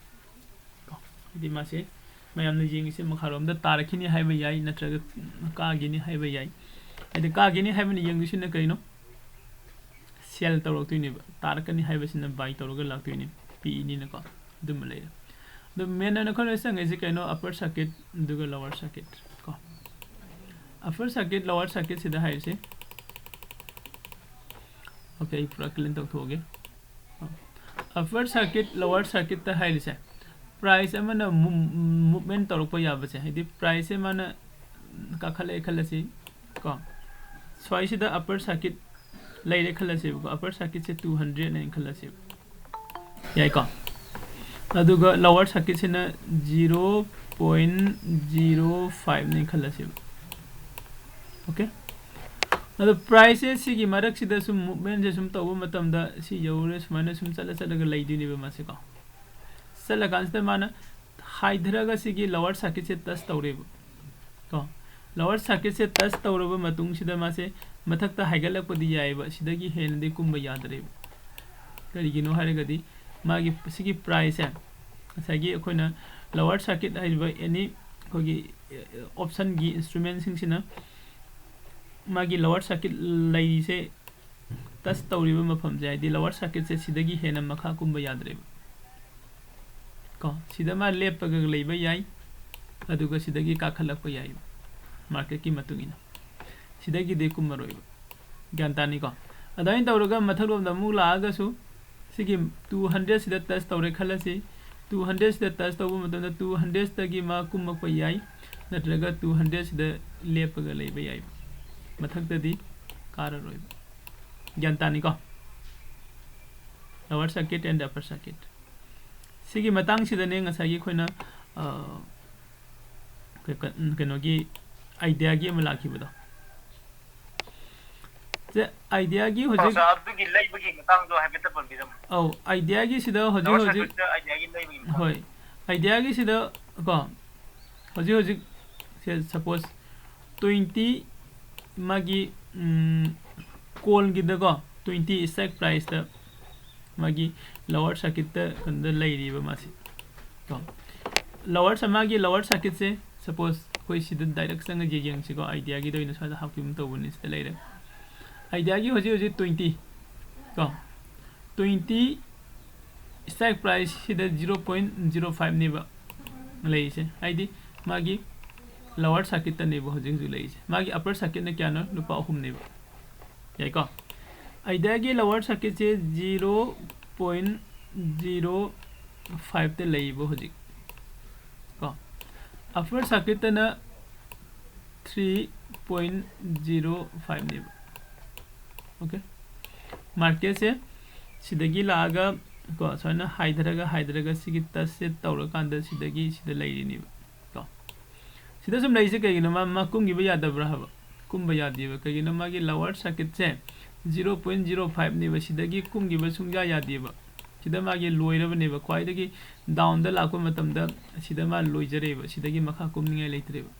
ꯀꯣ꯫ ꯍꯥꯏꯗꯤ ꯃꯥꯁꯦ ꯃꯌꯥꯝꯅ ꯌꯦꯡꯉꯤꯁꯦ ꯃꯈꯥꯔꯣꯝꯗ ꯇꯥꯔꯛꯈꯤꯅꯤ ꯍꯥꯏꯕ ꯌꯥꯏ, ꯅꯠꯇ꯭ꯔꯒ ꯀꯥꯒꯤꯅꯤ ꯍꯥꯏꯕ ꯌꯥꯏ꯫ ꯍꯥꯏꯗꯤ ꯀꯥꯒꯤꯅꯤ ꯍꯥꯏꯕꯅ ꯌꯦꯡꯗꯣꯏꯁꯤꯅ ꯀꯩꯅꯣ? Sell ꯇꯧꯔꯛꯇꯣꯏꯅꯦꯕ꯫ ꯇꯥꯔꯛꯀꯅꯤ ꯍꯥꯏꯕꯁꯤꯅ buy ꯇꯧꯔꯒ ꯂꯥꯛꯇꯣꯏꯅꯦ, ꯄꯤꯛꯏꯅꯤꯅꯀꯣ꯫ ꯑꯗꯨꯝꯕ ꯂꯩꯔꯦ꯫ ꯑꯗꯣ main ꯑꯣꯏꯅ ꯑꯩꯈꯣꯏꯅ ꯆꯪꯉꯤꯁꯦ ꯀꯩꯅꯣ? Upper circuit ꯑꯗꯨꯒ lower circuit ꯀꯣ꯫ Upper circuit, lower circuit ꯁꯤꯗ ꯍꯥꯏꯔꯤꯁꯦ, okay, ꯑꯩ ꯄꯨꯔꯥ clean ꯇꯧꯊꯣꯛꯑꯒꯦ꯫ Upper circuit, lower circuit ꯇ ꯍꯥꯏꯔꯤꯁꯦ, price ꯑꯃꯅ mo-, movement ꯇꯧꯔꯛꯄ ꯌꯥꯕꯁꯦ, ꯍꯥꯏꯗꯤ price ꯁꯦ ꯃꯥꯅ ꯀꯥꯈꯠꯂꯛꯑꯦ ꯈꯜꯂꯁꯤ ꯀꯣ, ꯁ꯭ꯋꯥꯏꯁꯤꯗ upper circuit ꯂꯩꯔꯦ ꯈꯜꯂꯁꯦꯕꯀꯣ, upper circuit ꯁꯦ two hundred ꯅꯦꯅ ꯈꯜꯂꯁꯦꯕ, ꯌꯥꯏꯀꯣ? ꯑꯗꯨꯒ lower circuitꯁꯤꯅ zero point zero fiveꯅꯤ ꯈꯜꯂꯁꯦꯕ꯫ Okay, ꯑꯗꯣ priceꯁꯦ ꯁꯤꯒꯤ ꯃꯔꯛꯁꯤꯗ ꯁꯨꯝ movementꯁꯦ ꯁꯨꯝ ꯇꯧꯕ ꯃꯇꯝꯗ ꯁꯤ ꯌꯧꯔꯦ, ꯁꯨꯃꯥꯏꯅ ꯁꯨꯝ ꯆꯠꯂ ꯆꯠꯂꯒ ꯂꯩꯗꯣꯏꯅꯦꯕ ꯃꯥꯁꯦꯀꯣ꯫ ꯆꯠꯂꯀꯥꯟꯁꯤꯗ ꯃꯥꯅ ꯍꯥꯏꯊꯔꯒ ꯁꯤꯒꯤ lower circuitꯁꯦ touch ꯇꯧꯔꯦꯕ ꯀꯣ꯫ Lower circuitꯁꯦ touch ꯇꯧꯔꯕ ꯃꯇꯨꯡꯁꯤꯗ ꯃꯥꯁꯦ ꯃꯊꯛꯇ ꯍꯥꯏꯒꯠꯂꯛꯄꯗꯤ ꯌꯥꯏꯑꯕ, ꯁꯤꯗꯒꯤ ꯍꯦꯟꯅꯗꯤ ꯀꯨꯝꯕ ꯌꯥꯗ꯭ꯔꯦꯕ꯫ ꯀꯔꯤꯒꯤꯅꯣ ꯍꯥꯏꯔꯒꯗꯤ ꯃꯥꯒꯤ ꯁꯤꯒꯤ priceꯁꯦ ꯉꯁꯥꯏꯒꯤ ꯑꯩꯈꯣꯏꯅ lower circuit ꯍꯥꯏꯔꯤꯕ any ꯑꯩꯈꯣꯏꯒꯤ optionꯒꯤ instrumentꯁꯤꯡꯁꯤꯅ ꯃꯥꯒꯤ lower circuit ꯂꯩꯔꯤꯁꯦ touch ꯇꯧꯔꯤꯕ ꯃꯐꯝꯁꯦ, ꯍꯥꯏꯗꯤ lower circuitꯁꯦ ꯁꯤꯗꯒꯤ ꯍꯦꯟꯅ ꯃꯈꯥ ꯀꯨꯝꯕ ꯌꯥꯗ꯭ꯔꯦꯕ ꯀꯣ꯫ ꯁꯤꯗ ꯃꯥ ꯂꯦꯞꯄꯒ ꯂꯩꯕ ꯌꯥꯏ, ꯑꯗꯨꯒ ꯁꯤꯗꯒꯤ ꯀꯥꯈꯠꯂꯛꯄ ꯌꯥꯏ marketꯀꯤ ꯃꯇꯨꯡ ꯏꯟꯅ꯫ ꯁꯤꯗꯒꯤꯗꯤ ꯀꯨꯝꯃꯔꯣꯏꯕ꯫ ꯒ꯭ꯌꯥꯟ ꯇꯥꯅꯤꯀꯣ? ꯑꯗꯨꯃꯥꯏꯅ ꯇꯧꯔꯒ ꯃꯊꯛꯂꯣꯝꯗ ꯑꯃꯨꯛ ꯂꯥꯛꯑꯒꯁꯨ ꯁꯤꯒꯤ two hundredꯁꯤꯗ touch ꯇꯧꯔꯦ ꯈꯜꯂꯁꯤ꯫ Two hundredꯁꯤꯗ touch ꯇꯧꯕ ꯃꯇꯝꯗ two hundredꯇꯒꯤ ꯃꯥ ꯀꯨꯝꯃꯛꯄ ꯌꯥꯏ, ꯅꯠꯇ꯭ꯔꯒ two hundredꯁꯤꯗ ꯂꯦꯞꯄꯒ ꯂꯩꯕ ꯌꯥꯏ, ꯃꯊꯛꯇꯗꯤ ꯀꯥꯔꯔꯣꯏꯕ꯫ ꯒ꯭ꯌꯥꯟ ꯇꯥꯅꯤꯀꯣ? Lower circuit and upper circuit꯫ ꯁꯤꯒꯤ ꯃꯇꯥꯡꯁꯤꯗꯅꯦ ꯉꯁꯥꯏꯒꯤ ꯑꯩꯈꯣꯏꯅ, ꯑ, ꯀꯩ-, ꯀ-, ꯀꯩꯅꯣꯒꯤ ideaꯒꯤ ꯑꯃ ꯂꯥꯛꯈꯤꯕꯗꯣ꯫ ꯁꯦ, ideaꯒꯤ ꯍꯧꯖꯤꯛ ꯑꯣꯖꯥ, ꯑꯗꯨꯒꯤ ꯂꯩꯕꯒꯤ ꯃꯇꯥꯡꯗꯣ ꯍꯥꯏꯐꯦꯠꯇ ꯄꯟꯕꯤꯔꯝꯃꯣ꯫ ꯑꯧ, ideaꯒꯤ ꯁꯤꯗ ꯍꯧꯖꯤꯛ lower ꯍꯧꯖꯤꯛ circuitꯇ ideaꯒꯤ ꯂꯩꯕꯒꯤ ꯃꯇꯥꯡꯗꯣ꯫ ꯍꯣꯏ, ideaꯒꯤ ꯁꯤꯗ ꯀꯣ, ꯍꯧꯖꯤꯛ ꯍꯧꯖꯤꯛ ꯁꯦ, suppose twenty ꯃꯥꯒꯤ, ꯎꯝ, ꯀꯣꯜꯒꯤꯗꯀꯣ, twenty strike priceꯇ ꯃꯥꯒꯤ lower circuitꯇ ꯀꯩꯅꯣꯗ ꯂꯩꯔꯤꯕ ꯃꯥꯁꯤ ꯀꯣ꯫ Lower ꯁ-, ꯃꯥꯒꯤ lower circuitꯁꯦ suppose ꯑꯩꯈꯣꯏ ꯁꯤꯗ direct ꯆꯪꯉꯒ ꯌꯦꯡꯁꯤꯀꯣ, ideaꯒꯤꯗ ꯑꯣꯏꯅ ꯁ꯭ꯋꯥꯏꯗ ꯍꯥꯞꯈꯤꯕ ꯑꯃ ꯇꯧꯕꯅꯤ, ꯁꯤꯗ ꯂꯩꯔꯦ꯫ Ideaꯒꯤ ꯍꯧꯖꯤꯛ ꯍꯧꯖꯤꯛ twenty ꯀꯣ, twenty strike priceꯁꯤꯗ zero point zero fiveꯅꯦꯕ ꯂꯩꯔꯤꯁꯦ, ꯍꯥꯏꯗꯤ ꯃꯥꯒꯤ lower circuitꯇꯅꯦꯕ ꯍꯧꯖꯤꯛ ꯍꯧꯖꯤꯛ ꯂꯩꯔꯤꯁꯦ꯫ ꯃꯥꯒꯤ upper circuitꯅ ꯀꯌꯥꯅꯣ? ꯂꯨꯄꯥ ꯑꯍꯨꯝꯅꯦꯕ꯫ ꯌꯥꯏꯀꯣ? Ideaꯒꯤ lower circuitꯁꯦ zero point zero fiveꯇ ꯂꯩꯌꯦꯕ ꯍꯧꯖꯤꯛ ꯀꯣ꯫ Upper circuitꯇꯅ three point zero fiveꯅꯦꯕ꯫ Okay, marketꯁꯦ ꯁꯤꯗꯒꯤ ꯂꯥꯛꯑꯒ ꯀꯣ, ꯁꯨꯃꯥꯏꯅ ꯍꯥꯏꯊꯔꯒ ꯍꯥꯏꯊꯔꯒ ꯁꯤꯒꯤ ꯇꯁꯁꯦ ꯇꯧꯔꯀꯥꯟꯗ ꯁꯤꯗꯒꯤ ꯁꯤꯗ ꯂꯩꯔꯤꯅꯦꯕ꯫ ꯀꯣ, ꯁꯤꯗ ꯁꯨꯝ ꯂꯩꯔꯤꯁꯦ ꯀꯩꯒꯤꯅꯣ? ꯃꯥ, ꯃꯥ ꯀꯨꯝꯈꯤꯕ ꯌꯥꯗꯕ꯭ꯔꯥ ꯍꯥꯏꯕ? ꯀꯨꯝꯕ ꯌꯥꯗꯦꯕ꯫ ꯀꯩꯒꯤꯅꯣ? ꯃꯥꯒꯤ ꯂꯋꯥꯔ ꯁꯔꯀ꯭ꯌꯨꯠꯁꯦ ꯖꯤꯔꯣ ꯄꯣꯏꯟ ꯖꯤꯔꯣ ꯐꯥꯏꯚꯅꯦꯕ, ꯁꯤꯗꯒꯤ ꯀꯨꯝꯈꯤꯕ ꯁꯨꯡꯌꯥ ꯌꯥꯗꯦꯕ꯫ ꯁꯤꯗ ꯃꯥꯒꯤ ꯂꯣꯏꯔꯕꯅꯦꯕ, ꯈ꯭ꯋꯥꯏꯗꯒꯤ ꯗꯥꯎꯟꯗ ꯂꯥꯛꯄ ꯃꯇꯝꯗ ꯁꯤꯗ ꯃꯥ ꯂꯣꯏꯖꯔꯦꯕ, ꯁꯤꯗꯒꯤ ꯃꯈꯥ ꯀꯨꯝꯅꯤꯡꯉꯥꯏ ꯂꯩꯇ꯭ꯔꯦꯕ꯫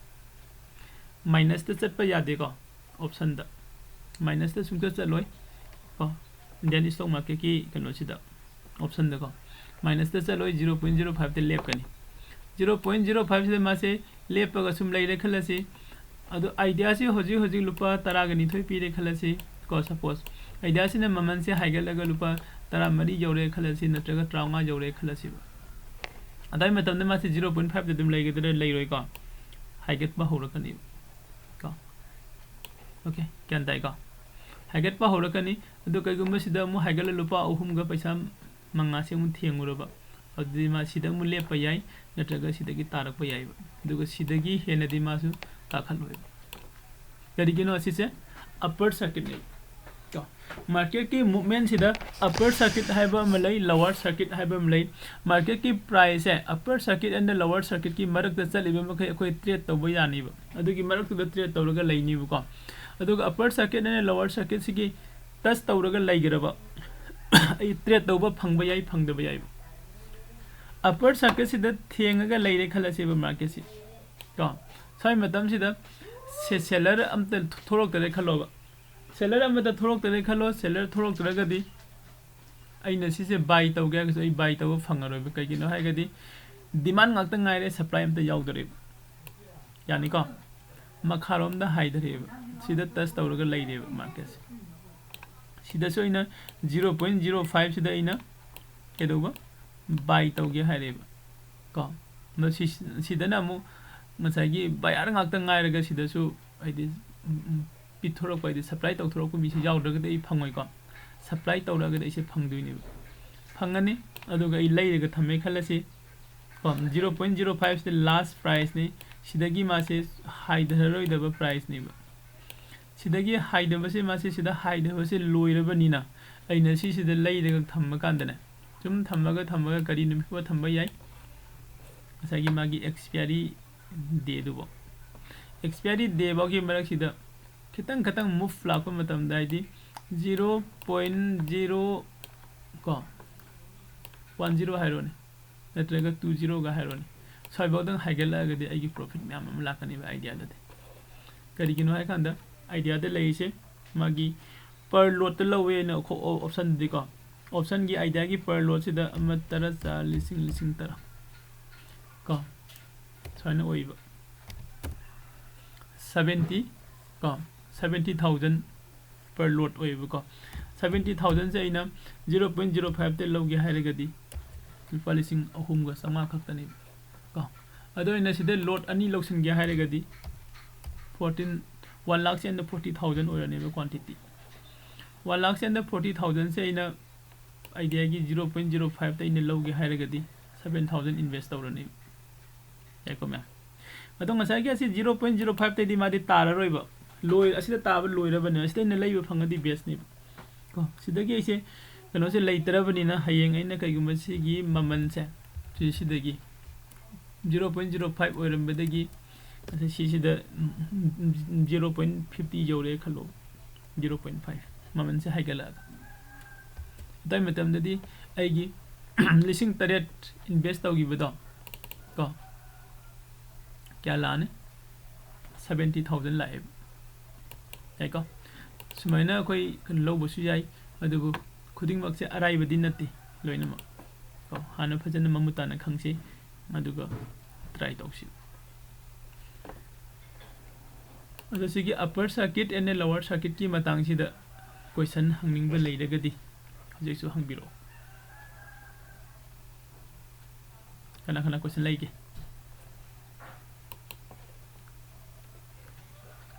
ꯃꯥꯏꯅꯁꯇ ꯆꯠꯄ ꯌꯥꯗꯦꯀꯣ, ꯑꯣꯞꯁꯟꯗ ꯃꯥꯏꯅꯁꯇ ꯁꯨꯡꯆꯠ ꯆꯠꯂꯣꯏ ꯀꯣ, ꯏꯟꯗꯤꯌꯥꯟ ꯏꯁꯇꯣꯛ ꯃꯥꯔꯀꯦꯠꯀꯤ ꯀꯩꯅꯣꯁꯤꯗ, ꯑꯣꯞꯁꯟꯗꯀꯣ꯫ ꯃꯥꯏꯅꯁꯇ ꯆꯠꯂꯣꯏ, ꯖꯤꯔꯣ ꯄꯣꯏꯟ ꯖꯤꯔꯣ ꯐꯥꯏꯚꯇ ꯂꯦꯞꯀꯅꯤ꯫ ꯖꯤꯔꯣ ꯄꯣꯏꯟ ꯖꯤꯔꯣ ꯐꯥꯏꯚꯁꯤꯗ ꯃꯥꯁꯦ ꯂꯦꯞꯄꯒ ꯁꯨꯝ ꯂꯩꯔꯦ ꯈꯜꯂꯁꯤ꯫ ꯑꯗꯣ ꯑꯥꯏꯗꯤꯌꯥꯁꯤ ꯍꯧꯖꯤꯛ ꯍꯧꯖꯤꯛ ꯂꯨꯄꯥ ꯇꯔꯥꯒ ꯅꯤꯊꯣꯏ ꯄꯤꯔꯦ ꯈꯜꯂꯁꯤ ꯀꯣ, ꯁꯄꯣꯁ ꯑꯥꯏꯗꯤꯌꯥꯁꯤꯅ ꯃꯃꯜꯁꯦ ꯍꯥꯏꯒꯠꯂꯒ ꯂꯨꯄꯥ ꯇꯔꯥꯃꯔꯤ ꯌꯧꯔꯦ ꯈꯜꯂꯁꯤ, ꯅꯠꯇ꯭ꯔꯒ ꯇꯔꯥꯃꯉꯥ ꯌꯧꯔꯦ ꯈꯜꯂꯁꯤꯕ꯫ ꯑꯗꯥꯏ ꯃꯇꯝꯗ ꯃꯥꯁꯦ ꯖꯤꯔꯣ ꯄꯣꯏꯟ ꯐꯥꯏꯚꯇ ꯑꯗꯨꯝ ꯂꯩꯒꯗ꯭ꯔꯥ? ꯂꯩꯔꯣꯏꯀꯣ, ꯍꯥꯏꯒꯠꯄ ꯍꯧꯔꯛꯀꯅꯤ ꯀꯣ꯫ ꯑꯣꯀꯦ, ꯒ꯭ꯌꯥꯟ ꯇꯥꯏꯀꯣ? ꯍꯥꯏꯒꯠꯄ ꯍꯧꯔꯛꯀꯅꯤ꯫ ꯑꯗꯨ ꯀꯩꯒꯨꯝꯕ ꯁꯤꯗ ꯑꯃꯨꯛ ꯍꯥꯏꯒꯠꯂ ꯂꯨꯄꯥ ꯑꯍꯨꯝꯒ ꯄꯩꯁꯥ ꯃꯉꯥꯁꯦ ꯑꯃꯨꯛ ꯊꯦꯡꯉꯨꯔꯕ, ꯑꯗꯨꯗꯤ ꯃꯥ ꯁꯤꯗ ꯑꯃꯨꯛ ꯂꯦꯞꯄ ꯌꯥꯏ, ꯅꯠꯇ꯭ꯔꯒ ꯁꯤꯗꯒꯤ ꯇꯥꯔꯛꯄ ꯌꯥꯏꯕ꯫ ꯑꯗꯨꯒ ꯁꯤꯗꯒꯤ ꯍꯦꯟꯅꯗꯤ ꯃꯥꯁꯨ ꯀꯥꯈꯠꯂꯣꯏꯕ꯫ ꯀꯔꯤꯒꯤꯅꯣ ꯑꯁꯤꯁꯦ? ꯑꯞꯄꯔ ꯁꯔꯀ꯭ꯌꯨꯠꯅꯦꯕ꯫ ꯀꯣ, ꯃꯥꯔꯀꯦꯠꯀꯤ ꯃꯨꯞꯃꯦꯟꯁꯤꯗ ꯑꯞꯄꯔ ꯁꯔꯀ꯭ꯌꯨꯠ ꯍꯥꯏꯕ ꯑꯃ ꯂꯩ, ꯂꯋꯥꯔ ꯁꯔꯀ꯭ꯌꯨꯠ ꯍꯥꯏꯕ ꯑꯃ ꯂꯩ꯫ ꯃꯥꯔꯀꯦꯠꯀꯤ ꯄ꯭ꯔꯥꯏꯁꯁꯦ ꯑꯞꯄꯔ ꯁꯔꯀ꯭ꯌꯨꯠ ꯑꯦꯟ ꯂꯋꯥꯔ ꯁꯔꯀ꯭ꯌꯨꯠꯀꯤ ꯃꯔꯛꯇ ꯆꯠꯂꯤꯕ ꯃꯈꯩ ꯑꯩꯈꯣꯏ ꯇ꯭ꯔꯦꯠ ꯇꯧꯕ ꯌꯥꯅꯤꯕ꯫ ꯑꯗꯨꯒꯤ ꯃꯔꯛꯇꯨꯗ ꯇ꯭ꯔꯦꯠ ꯇꯧꯔꯒ ꯂꯩꯅꯤꯕꯀꯣ꯫ ꯑꯗꯨꯒ ꯑꯞꯄꯔ ꯁꯔꯀ꯭ꯌꯨꯠ ꯑꯦꯟ ꯂꯋꯥꯔ ꯁꯔꯀ꯭ꯌꯨꯠꯁꯤꯒꯤ ꯇꯁ ꯇꯧꯔꯒ ꯂꯩꯈ꯭ꯔꯕ, ꯑꯩ ꯇ꯭ꯔꯦꯠ ꯇꯧꯕ ꯐꯪꯕ ꯌꯥꯏ, ꯐꯪꯗꯕ ꯌꯥꯏꯕ꯫ ꯑꯞꯄꯔ ꯁꯔꯀ꯭ꯌꯨꯠꯁꯤꯗ ꯊꯦꯡꯉꯒ ꯂꯩꯔꯦ ꯈꯜꯂꯁꯦꯕ ꯃꯥꯔꯀꯦꯠꯁꯤ ꯀꯣ꯫ ꯁ꯭ꯋꯥꯏ ꯃꯇꯝꯁꯤꯗ ꯁꯦ-, ꯁꯦꯂꯔ ꯑꯝꯇ ꯊꯣꯛꯂꯛꯇꯔꯦ ꯈꯜꯂꯣꯕ꯫ ꯁꯦꯂꯔ ꯑꯃꯇ ꯊꯣꯛꯂꯛꯇꯔꯦ ꯈꯜꯂꯣ꯫ ꯁꯦꯂꯔ ꯊꯣꯛꯂꯛꯇ꯭ꯔꯒꯗꯤ ꯑꯩꯅ ꯁꯤꯁꯦ ꯕꯥꯏ ꯇꯧꯒꯦ ꯍꯥꯏꯔꯒꯁꯨ ꯑꯩ ꯕꯥꯏ ꯇꯧꯕ ꯐꯪꯉꯔꯣꯏꯕ꯫ ꯀꯩꯒꯤꯅꯣ ꯍꯥꯏꯔꯒꯗꯤ ꯗꯤꯃꯥꯟ ꯉꯥꯛꯇ ꯉꯥꯏꯔꯦ, ꯁꯄ꯭ꯂꯥꯏ ꯑꯝꯇ ꯌꯥꯎꯗꯔꯦꯕ꯫ ꯌꯥꯅꯤꯀꯣ? ꯃꯈꯥꯔꯣꯝꯗ ꯍꯥꯏꯊꯔꯛꯑꯦꯕ꯫ ꯁꯤꯗ ꯇꯁ ꯇꯧꯔꯒ ꯂꯩꯔꯦꯕ ꯃꯥꯔꯀꯦꯠꯁꯦ꯫ ꯁꯤꯗꯁꯨ ꯑꯩꯅ ꯖꯤꯔꯣ ꯄꯣꯏꯟ ꯖꯤꯔꯣ ꯐꯥꯏꯚꯁꯤꯗ ꯑꯩꯅ ꯀꯩꯗꯧꯕ? ꯕꯥꯏ ꯇꯧꯒꯦ ꯍꯥꯏꯔꯦꯕ ꯀꯣ꯫ ꯑꯗꯣ ꯁꯤ-, ꯁꯤꯗꯅ ꯑꯃꯨꯛ ꯉꯁꯥꯏꯒꯤ ꯕꯥꯌꯔ ꯉꯥꯛꯇ ꯉꯥꯏꯔꯒ ꯁꯤꯗꯁꯨ ꯍꯥꯏꯗꯤ, ꯎꯝ, ꯎꯝ, ꯄꯤꯊꯣꯔꯛꯄ, ꯍꯥꯏꯗꯤ ꯁꯄ꯭ꯂꯥꯏ ꯇꯧꯊꯣꯔꯛꯄ ꯃꯤꯁꯤ ꯌꯥꯎꯗ꯭ꯔꯒꯗꯤ ꯑꯩ ꯐꯪꯉꯣꯏꯀꯣ꯫ ꯁꯄ꯭ꯂꯥꯏ ꯇꯧꯔꯛꯑꯒꯗꯤ ꯑꯩꯁꯦ ꯐꯪꯗꯣꯏꯅꯦꯕ꯫ ꯐꯪꯉꯅꯤ꯫ ꯑꯗꯨꯒ ꯑꯩ ꯂꯩꯔꯒ ꯊꯝꯃꯦ ꯈꯜꯂꯁꯤ ꯀꯣ, ꯖꯤꯔꯣ ꯄꯣꯏꯟ ꯖꯤꯔꯣ ꯐꯥꯏꯚꯁꯤꯗ ꯂꯥꯁ ꯄ꯭ꯔꯥꯏꯁꯅꯤ꯫ ꯁꯤꯗꯒꯤ ꯃꯥꯁꯦ ꯍꯥꯏꯊꯔꯔꯣꯏꯗꯕ ꯄ꯭ꯔꯥꯏꯁꯅꯦꯕ꯫ ꯁꯤꯗꯒꯤ ꯍꯥꯏꯊꯕꯁꯦ, ꯃꯥꯁꯦ ꯁꯤꯗ ꯍꯥꯏꯊꯕꯁꯦ ꯂꯣꯏꯔꯕꯅꯤꯅ ꯑꯩꯅ ꯁꯤꯁꯤꯗ ꯂꯩꯔꯒ ꯊꯝꯕ ꯀꯥꯟꯗꯅꯦ, ꯁꯨꯝ ꯊꯝꯃꯒ ꯊꯝꯃꯒ ꯀꯔꯤ ꯅꯨꯃꯤꯠ ꯐꯥꯎꯕ ꯊꯝꯕ ꯌꯥꯏ? ꯉꯁꯥꯏꯒꯤ ꯃꯥꯒꯤ expiry day ꯗꯨꯕꯣ꯫ Expiry day ꯐꯥꯎꯒꯤ ꯃꯔꯛꯁꯤꯗ ꯈꯤꯇꯪ ꯈꯤꯇꯪ move ꯂꯥꯛꯄ ꯃꯇꯝꯗ, ꯍꯥꯏꯗꯤ zero point zero ꯀꯣ, one zero ꯍꯥꯏꯔꯣꯅꯦ, ꯅꯠꯇ꯭ꯔꯒ two zero ꯒ ꯍꯥꯏꯔꯣꯅꯦ, ꯁ꯭ꯋꯥꯏꯐꯥꯎꯗꯪ ꯍꯥꯏꯒꯠꯂꯛꯑꯒꯗꯤ ꯑꯩꯒꯤ profit ꯃꯌꯥꯝ ꯑꯃ ꯂꯥꯛꯀꯅꯦꯕ IDEA ꯗꯗꯤ꯫ ꯀꯔꯤꯒꯤꯅꯣ ꯍꯥꯏꯀꯥꯟꯗ, IDEA ꯗ ꯂꯩꯔꯤꯁꯦ ꯃꯥꯒꯤ per lot ꯇ ꯂꯧꯋꯦ ꯑꯩꯅ option ꯗꯗꯤꯀꯣ, option ꯒꯤ IDEA ꯒꯤ per lot ꯁꯤꯗ ꯑꯃ, ꯇꯔꯥ, ꯆꯥ, ꯂꯤꯁꯤꯡ, ꯂꯤꯁꯤꯡ ꯇꯔꯥ ꯀꯣ, ꯁꯨꯃꯥꯏꯅ ꯑꯣꯏꯕ꯫ Seventy ꯀꯣ, seventy thousand per lot ꯑꯣꯏꯌꯦꯕꯀꯣ꯫ Seventy thousand ꯁꯦ ꯑꯩꯅ zero point zero five ꯇ ꯂꯧꯒꯦ ꯍꯥꯏꯔꯒꯗꯤ ꯂꯨꯄꯥ ꯂꯤꯁꯤꯡ ꯑꯍꯨꯝꯒ ꯆꯥꯝꯃꯉꯥ ꯈꯛꯇꯅꯦꯕ ꯀꯣ꯫ ꯑꯗꯣ ꯑꯩꯅ ꯁꯤꯗ lot ꯑꯅꯤ ꯂꯧꯁꯤꯟꯒꯦ ꯍꯥꯏꯔꯒꯗꯤ fourteen, one lakh and forty thousand ꯑꯣꯏꯔꯅꯦꯕ quantity꯫ One lakh and forty thousand ꯁꯦ ꯑꯩꯅ IDEA ꯒꯤ zero point zero five ꯇ ꯑꯩꯅ ꯂꯧꯒꯦ ꯍꯥꯏꯔꯒꯗꯤ seven thousand invest ꯇꯧꯔꯅꯤ꯫ ꯌꯥꯏꯀꯣ ꯃꯌꯥꯝ? ꯑꯗꯣ ꯉꯁꯥꯏꯒꯤ ꯑꯁꯤ zero point zero five ꯇꯩꯗꯤ ꯃꯥꯗꯤ ꯇꯥꯔꯔꯣꯏꯕ꯫ ꯂꯣꯏ-, ꯑꯁꯤꯗ ꯇꯥꯕ ꯂꯣꯏꯔꯕꯅꯦ꯫ ꯑꯁꯤꯗ ꯑꯩꯅ ꯂꯩꯕ ꯐꯪꯉꯗꯤ best ꯅꯦꯕ꯫ ꯀꯣ, ꯁꯤꯗꯒꯤ ꯑꯩꯁꯦ ꯀꯩꯅꯣꯁꯦ ꯂꯩꯇ꯭ꯔꯕꯅꯤꯅ ꯍꯌꯦꯡ ꯑꯩꯅ ꯀꯩꯒꯨꯝꯕ ꯁꯤꯒꯤ ꯃꯃꯜꯁꯦ, ꯁꯤ-, ꯁꯤꯗꯒꯤ zero point zero five ꯑꯣꯏꯔꯝꯕꯗꯒꯤ ꯉꯁꯥꯏ ꯁꯤꯁꯤꯗ zero point fifty ꯌꯧꯔꯦ ꯈꯜꯂꯣ, zero point five ꯃꯃꯜꯁꯦ ꯍꯥꯏꯒꯠꯂꯛꯑꯒ꯫ ꯑꯗꯨꯋꯥꯏ ꯃꯇꯝꯗꯗꯤ ꯑꯩꯒꯤ ꯂꯤꯁꯤꯡ ꯇꯔꯦꯠ invest ꯇꯧꯈꯤꯕꯗꯣ ꯀꯣ, ꯀꯌꯥ ꯂꯥꯛꯑꯅꯤ? Seventy thousand ꯂꯥꯛꯑꯦꯕ꯫ ꯌꯥꯏꯀꯣ? ꯁꯨꯃꯥꯏꯅ ꯑꯩꯈꯣꯏ ꯀꯩꯅꯣ ꯂꯧꯕꯁꯨ ꯌꯥꯏ, ꯑꯗꯨꯕꯨ ꯈꯨꯗꯤꯡꯃꯛꯁꯦ ꯑꯔꯥꯏꯕꯗꯤ ꯅꯠꯇꯦ ꯂꯣꯏꯅꯃꯛ꯫ ꯀꯣ, ꯍꯥꯟꯅ ꯐꯖꯅ ꯃꯃꯨꯠ ꯇꯥꯅ ꯈꯪꯁꯤ, ꯑꯗꯨꯒ try ꯇꯧꯁꯤ꯫ ꯑꯗꯣ ꯁꯤꯒꯤ upper circuit and lower circuit ꯀꯤ ꯃꯇꯥꯡꯁꯤꯗ question ꯍꯪꯅꯤꯡꯕ ꯂꯩꯔꯒꯗꯤ ꯍꯧꯖꯤꯛꯁꯨ ꯍꯪꯕꯤꯔꯛꯑꯣ꯫ ꯀꯅꯥ ꯀꯅꯥ question ꯂꯩꯒꯦ?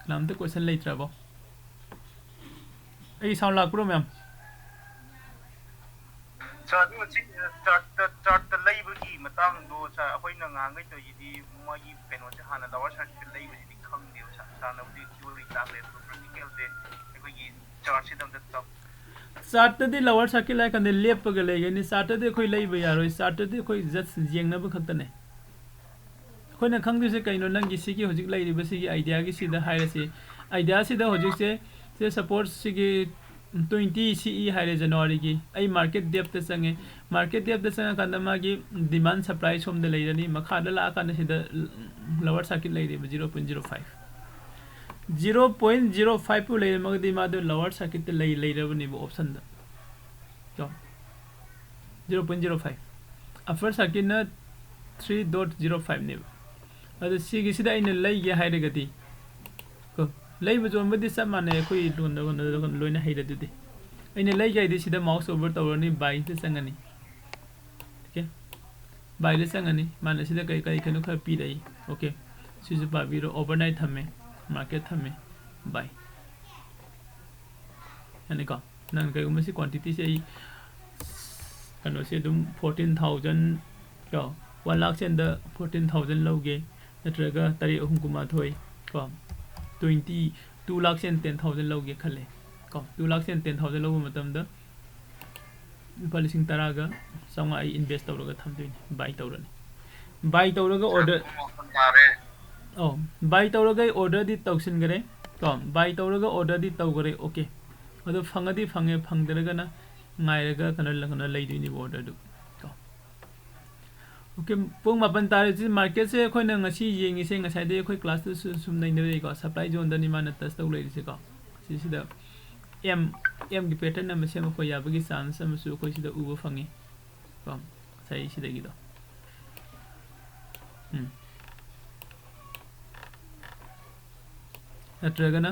ꯀꯅꯥꯝꯇ question ꯂꯩꯇ꯭ꯔꯕꯣ? ꯑꯩ sound ꯂꯥꯛꯄ꯭ꯔꯣ ꯃꯌꯥꯝ? Sir, ꯑꯗꯨ ꯁꯤ chart ꯇ, chart ꯇ ꯂꯩꯕꯒꯤ ꯃꯇꯥꯡꯗꯣ, sir, ꯑꯩꯈꯣꯏꯅ ꯉꯍꯥꯟꯈꯩ ꯇꯧꯔꯤꯁꯤꯗꯤ ꯃꯣꯏꯒꯤ ꯀꯩꯅꯣꯁꯦ ꯍꯥꯟꯅ lower circuit ꯇ ꯂꯩꯕꯁꯤꯗꯤ ꯈꯪꯗꯦꯕ, sir꯫ Sir ꯅꯕꯨꯗꯤ theory ꯇꯥꯛꯈ꯭ꯔꯦ, ꯑꯗꯨꯒ practical ꯁꯦ ꯑꯩꯈꯣꯏꯒꯤ chart ꯁꯤꯗ ꯑꯝꯇ ꯇꯝ- ꯆꯥꯔꯠꯇꯗꯤ ꯂꯋꯔ ꯁꯥꯔꯀꯤꯠ ꯍꯥꯏ ꯀꯥꯟꯗ ꯂꯦꯞꯄꯒ ꯂꯩꯒꯅꯤ꯫ ꯆꯥꯔꯠꯇꯗꯤ ꯑꯩꯈꯣꯏ ꯂꯩꯕ ꯌꯥꯔꯣꯏ꯫ ꯆꯥꯔꯠꯇꯗꯤ ꯑꯩꯈꯣꯏ ꯖꯁ ꯌꯦꯡꯅꯕ ꯈꯛꯇꯅꯦ꯫ ꯑꯩꯈꯣꯏꯅ ꯈꯪꯗꯣꯏꯁꯦ ꯀꯩꯅꯣ? ꯅꯪꯒꯤ ꯁꯤꯒꯤ ꯍꯧꯖꯤꯛ ꯂꯩꯔꯤꯕ ꯁꯤꯒꯤ ꯑꯥꯏꯗꯤꯌꯥꯒꯤꯁꯤꯗ ꯍꯥꯏꯔꯁꯤ꯫ ꯑꯥꯏꯗꯤꯌꯥꯁꯤꯗ ꯍꯧꯖꯤꯛꯁꯦ, ꯁꯦ ꯁꯄꯣꯁ ꯁꯤꯒꯤ ꯇ꯭ꯋꯦꯟꯇꯤ ꯁꯤ ꯏ ꯍꯥꯏꯔꯦ, ꯖꯅꯋꯥꯔꯤꯒꯤ꯫ ꯑꯩ ꯃꯥꯔꯀꯦꯠ ꯗꯦꯞꯇ ꯆꯪꯉꯦ꯫ ꯃꯥꯔꯀꯦꯠ ꯗꯦꯞꯇ ꯆꯪꯉꯀꯥꯟꯗ ꯃꯥꯒꯤ ꯗꯤꯃꯥꯟ ꯁꯄ꯭ꯂꯥꯏ ꯁꯣꯝꯗ ꯂꯩꯔꯅꯤ꯫ ꯃꯈꯥꯗ ꯂꯥꯛꯑꯀꯥꯟꯗ ꯁꯤꯗ ꯂꯋꯔ ꯁꯥꯔꯀꯤꯠ ꯂꯩꯔꯦꯕ, zero point zero five. Zero point zero five ꯄꯨ ꯂꯩꯔꯝꯃꯒꯗꯤ ꯃꯥꯗꯣ ꯂꯋꯔ ꯁꯥꯔꯀꯤꯠꯇ ꯂꯩ, ꯂꯩꯔꯕꯅꯦꯕ ꯑꯣꯞꯁꯟꯗ꯫ ꯀꯣ, zero point zero five. Upper ꯁꯥꯔꯀꯤꯠꯅ ꯊ꯭ꯔꯤ ꯗꯣꯠ ꯖꯤꯔꯣ ꯐꯥꯏꯚꯅꯦꯕ꯫ ꯑꯗꯣ ꯁꯤꯒꯤꯁꯤꯗ ꯑꯩꯅ ꯂꯩꯒꯦ ꯍꯥꯏꯔꯒꯗꯤ, ꯀꯣ, ꯂꯩꯕ ꯌꯣꯟꯕꯗꯤ ꯆꯞ ꯃꯥꯟꯅꯩ, ꯑꯩꯈꯣꯏ ꯂꯣꯟꯗ, ꯂꯣꯟꯗ, ꯂꯣꯟꯗ ꯂꯣꯏꯅ ꯍꯩꯔꯗꯨꯗꯤ꯫ ꯑꯩꯅ ꯂꯩꯒꯦ ꯍꯥꯏꯗꯤ ꯁꯤꯗ ꯃꯥꯎꯁ ꯑꯣꯚꯔ ꯇꯧꯔꯅꯤ, ꯕꯥꯏꯗ ꯆꯪꯉꯅꯤ꯫ ꯑꯣꯀꯦ, ꯕꯥꯏꯗ ꯆꯪꯉꯅꯤ꯫ ꯃꯥꯅ ꯁꯤꯗ ꯀꯩ, ꯀꯩ ꯀꯩꯅꯣ ꯈꯔ ꯄꯤꯔꯛꯏ꯫ ꯑꯣꯀꯦ, ꯁꯤꯁꯨ ꯄꯥꯕꯤꯔꯣ, ꯑꯣꯚꯔꯅꯥꯏꯠ ꯊꯝꯃꯦ, ꯃꯥꯔꯀꯦꯠ ꯊꯝꯃꯦ, ꯕꯥꯏ꯫ ꯌꯥꯅꯤꯀꯣ? ꯅꯪ ꯀꯩꯒꯨꯝꯕ ꯁꯤ ꯀ꯭ꯋꯥꯟꯇꯤꯇꯤꯁꯦ ꯑꯩ ꯀꯩꯅꯣꯁꯦ ꯑꯗꯨꯝ ꯐꯣꯔꯇꯤꯟ ꯊꯥꯎꯖꯟ ꯀꯣ, ꯋꯥꯟ ꯂꯥꯛꯁꯦ ꯑꯗ ꯐꯣꯔꯇꯤꯟ ꯊꯥꯎꯖꯟ ꯂꯧꯒꯦ, ꯅꯠꯇ꯭ꯔꯒ ꯇꯔꯦꯠ ꯑꯍꯨꯝ ꯀꯨꯟꯃꯥꯊꯣꯏ ꯀꯣ, twenty, two lakhs and ten thousand ꯂꯧꯒꯦ ꯈꯜꯂꯦ ꯀꯣ꯫ Two lakhs and ten thousand ꯂꯧꯕ ꯃꯇꯝꯗ ꯂꯨꯄꯥ ꯂꯤꯁꯤꯡ ꯇꯔꯥꯒ ꯆꯥꯝꯃꯉꯥ ꯑꯩ ꯏꯟꯚꯦꯁ ꯇꯧꯔꯒ ꯊꯝꯗꯣꯏꯅꯤ, ꯕꯥꯏ ꯇꯧꯔꯅꯤ꯫ ꯕꯥꯏ ꯇꯧꯔꯒ ꯑꯣꯔꯗꯔ, ꯃꯥꯄꯟ ꯇꯥꯔꯦ꯫ ꯑꯧ, ꯕꯥꯏ ꯇꯧꯔꯒ ꯑꯩ ꯑꯣꯔꯗꯔꯗꯤ ꯇꯧꯁꯤꯟꯈꯔꯦ ꯀꯣ, ꯕꯥꯏ ꯇꯧꯔꯒ ꯑꯣꯔꯗꯔꯗꯤ ꯇꯧꯈꯔꯦ꯫ ꯑꯣꯀꯦ, ꯑꯗꯣ ꯐꯪꯉꯗꯤ ꯐꯪꯉꯦ, ꯐꯪꯗ꯭ꯔꯒꯅ ꯉꯥꯏꯔꯒ ꯀꯩꯅꯣ, ꯀꯩꯅꯣ ꯂꯩꯗꯣꯏꯅꯦꯕ ꯑꯣꯔꯗꯔꯗꯨ ꯀꯣ꯫ ꯑꯣꯀꯦ, ꯄꯨꯡ ꯃꯥꯄꯟ ꯇꯥꯔꯦ꯫ ꯁꯤ ꯃꯥꯔꯀꯦꯠꯁꯦ ꯑꯩꯈꯣꯏꯅ ꯉꯁꯤ ꯌꯦꯡꯉꯤꯁꯦ, ꯉꯁꯥꯏꯗꯩ ꯑꯩꯈꯣꯏ ꯀ꯭ꯂꯥꯁꯇꯁꯨ ꯁꯨꯝ ꯅꯩꯅꯔꯛꯏꯀꯣ, ꯁꯄ꯭ꯂꯥꯏ ꯖꯣꯟꯗꯅꯤ ꯃꯥꯅ ꯇꯁ ꯇꯧ ꯂꯩꯔꯤꯁꯦꯀꯣ꯫ ꯁꯤꯁꯤꯗ ꯑꯦꯝ, ꯑꯦꯝꯒꯤ ꯄꯦꯇꯔꯟ ꯑꯃ ꯁꯦꯝꯃꯛꯄ ꯌꯥꯕꯒꯤ ꯆꯥꯟꯁ ꯑꯃꯁꯨ ꯑꯩꯈꯣꯏ ꯁꯤꯗ ꯎꯕ ꯐꯪꯉꯤ ꯀꯣ, ꯉꯁꯥꯏ ꯁꯤꯗꯒꯤꯗꯣ꯫ ꯎꯝ꯫ ꯅꯠꯇ꯭ꯔꯒꯅ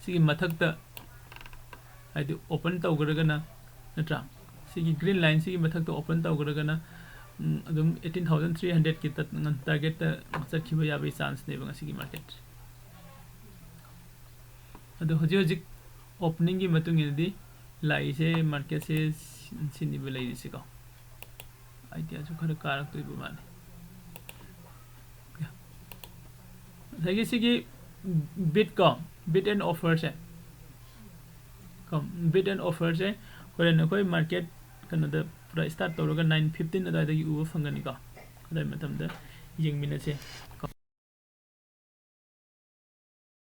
ꯁꯤꯒꯤ ꯃꯊꯛꯇ, ꯍꯥꯏꯗꯤ ꯑꯣꯄꯟ ꯇꯧꯈ꯭ꯔꯒꯅ, ꯅꯠꯇ꯭ꯔꯥ? ꯁꯤꯒꯤ ꯒ꯭ꯔꯤꯟ ꯂꯥꯏꯟꯁꯤꯒꯤ ꯃꯊꯛꯇ ꯑꯣꯄꯟ ꯇꯧꯈ꯭ꯔꯒꯅ, ꯎꯝ, ꯑꯗꯨꯝ eighteen thousand three hundredꯀꯤ ꯇꯠ-, ꯇꯥꯔꯒꯦꯠꯇ ꯆꯠꯈꯤꯕ ꯌꯥꯕꯒꯤ ꯆꯥꯟꯁꯅꯦꯕ ꯉꯁꯤꯒꯤ ꯃꯥꯔꯀꯦꯠ꯫ ꯑꯗꯣ ꯍꯧꯖꯤꯛ ꯍꯧꯖꯤꯛ ꯑꯣꯄꯅꯤꯡꯒꯤ ꯃꯇꯨꯡ ꯏꯟꯅꯗꯤ ꯂꯥꯛꯏꯁꯦ, ꯃꯥꯔꯀꯦꯠꯁꯦ ꯁꯤ-, ꯁꯤꯅꯤꯕ ꯂꯩꯔꯤꯁꯦꯀꯣ꯫ ꯑꯥꯏꯗꯤꯌꯥꯁꯨ ꯈꯔ ꯀꯥꯔꯛꯇꯣꯏꯕ ꯃꯥꯜꯂꯦ꯫ ꯉꯁꯥꯏꯒꯤ ꯁꯤꯒꯤ ꯕꯤꯠ ꯀꯣ, ꯕꯤꯠ ꯑꯦꯟ ꯑꯣꯐꯔꯁꯦ, ꯀꯣ, bid and offerꯁꯦ ꯍꯣꯔꯦꯟ ꯑꯩꯈꯣꯏ market ꯀꯩꯅꯣꯗ ꯄꯨꯔꯥ start ꯇꯧꯔꯒ nine fifteen ꯑꯗꯨꯋꯥꯏꯗꯒꯤ ꯎꯕ ꯐꯪꯒꯅꯤꯀꯣ꯫ ꯑꯗꯨꯋꯥꯏ ꯃꯇꯝꯗ ꯌꯦꯡꯃꯤꯟꯅꯁꯦ꯫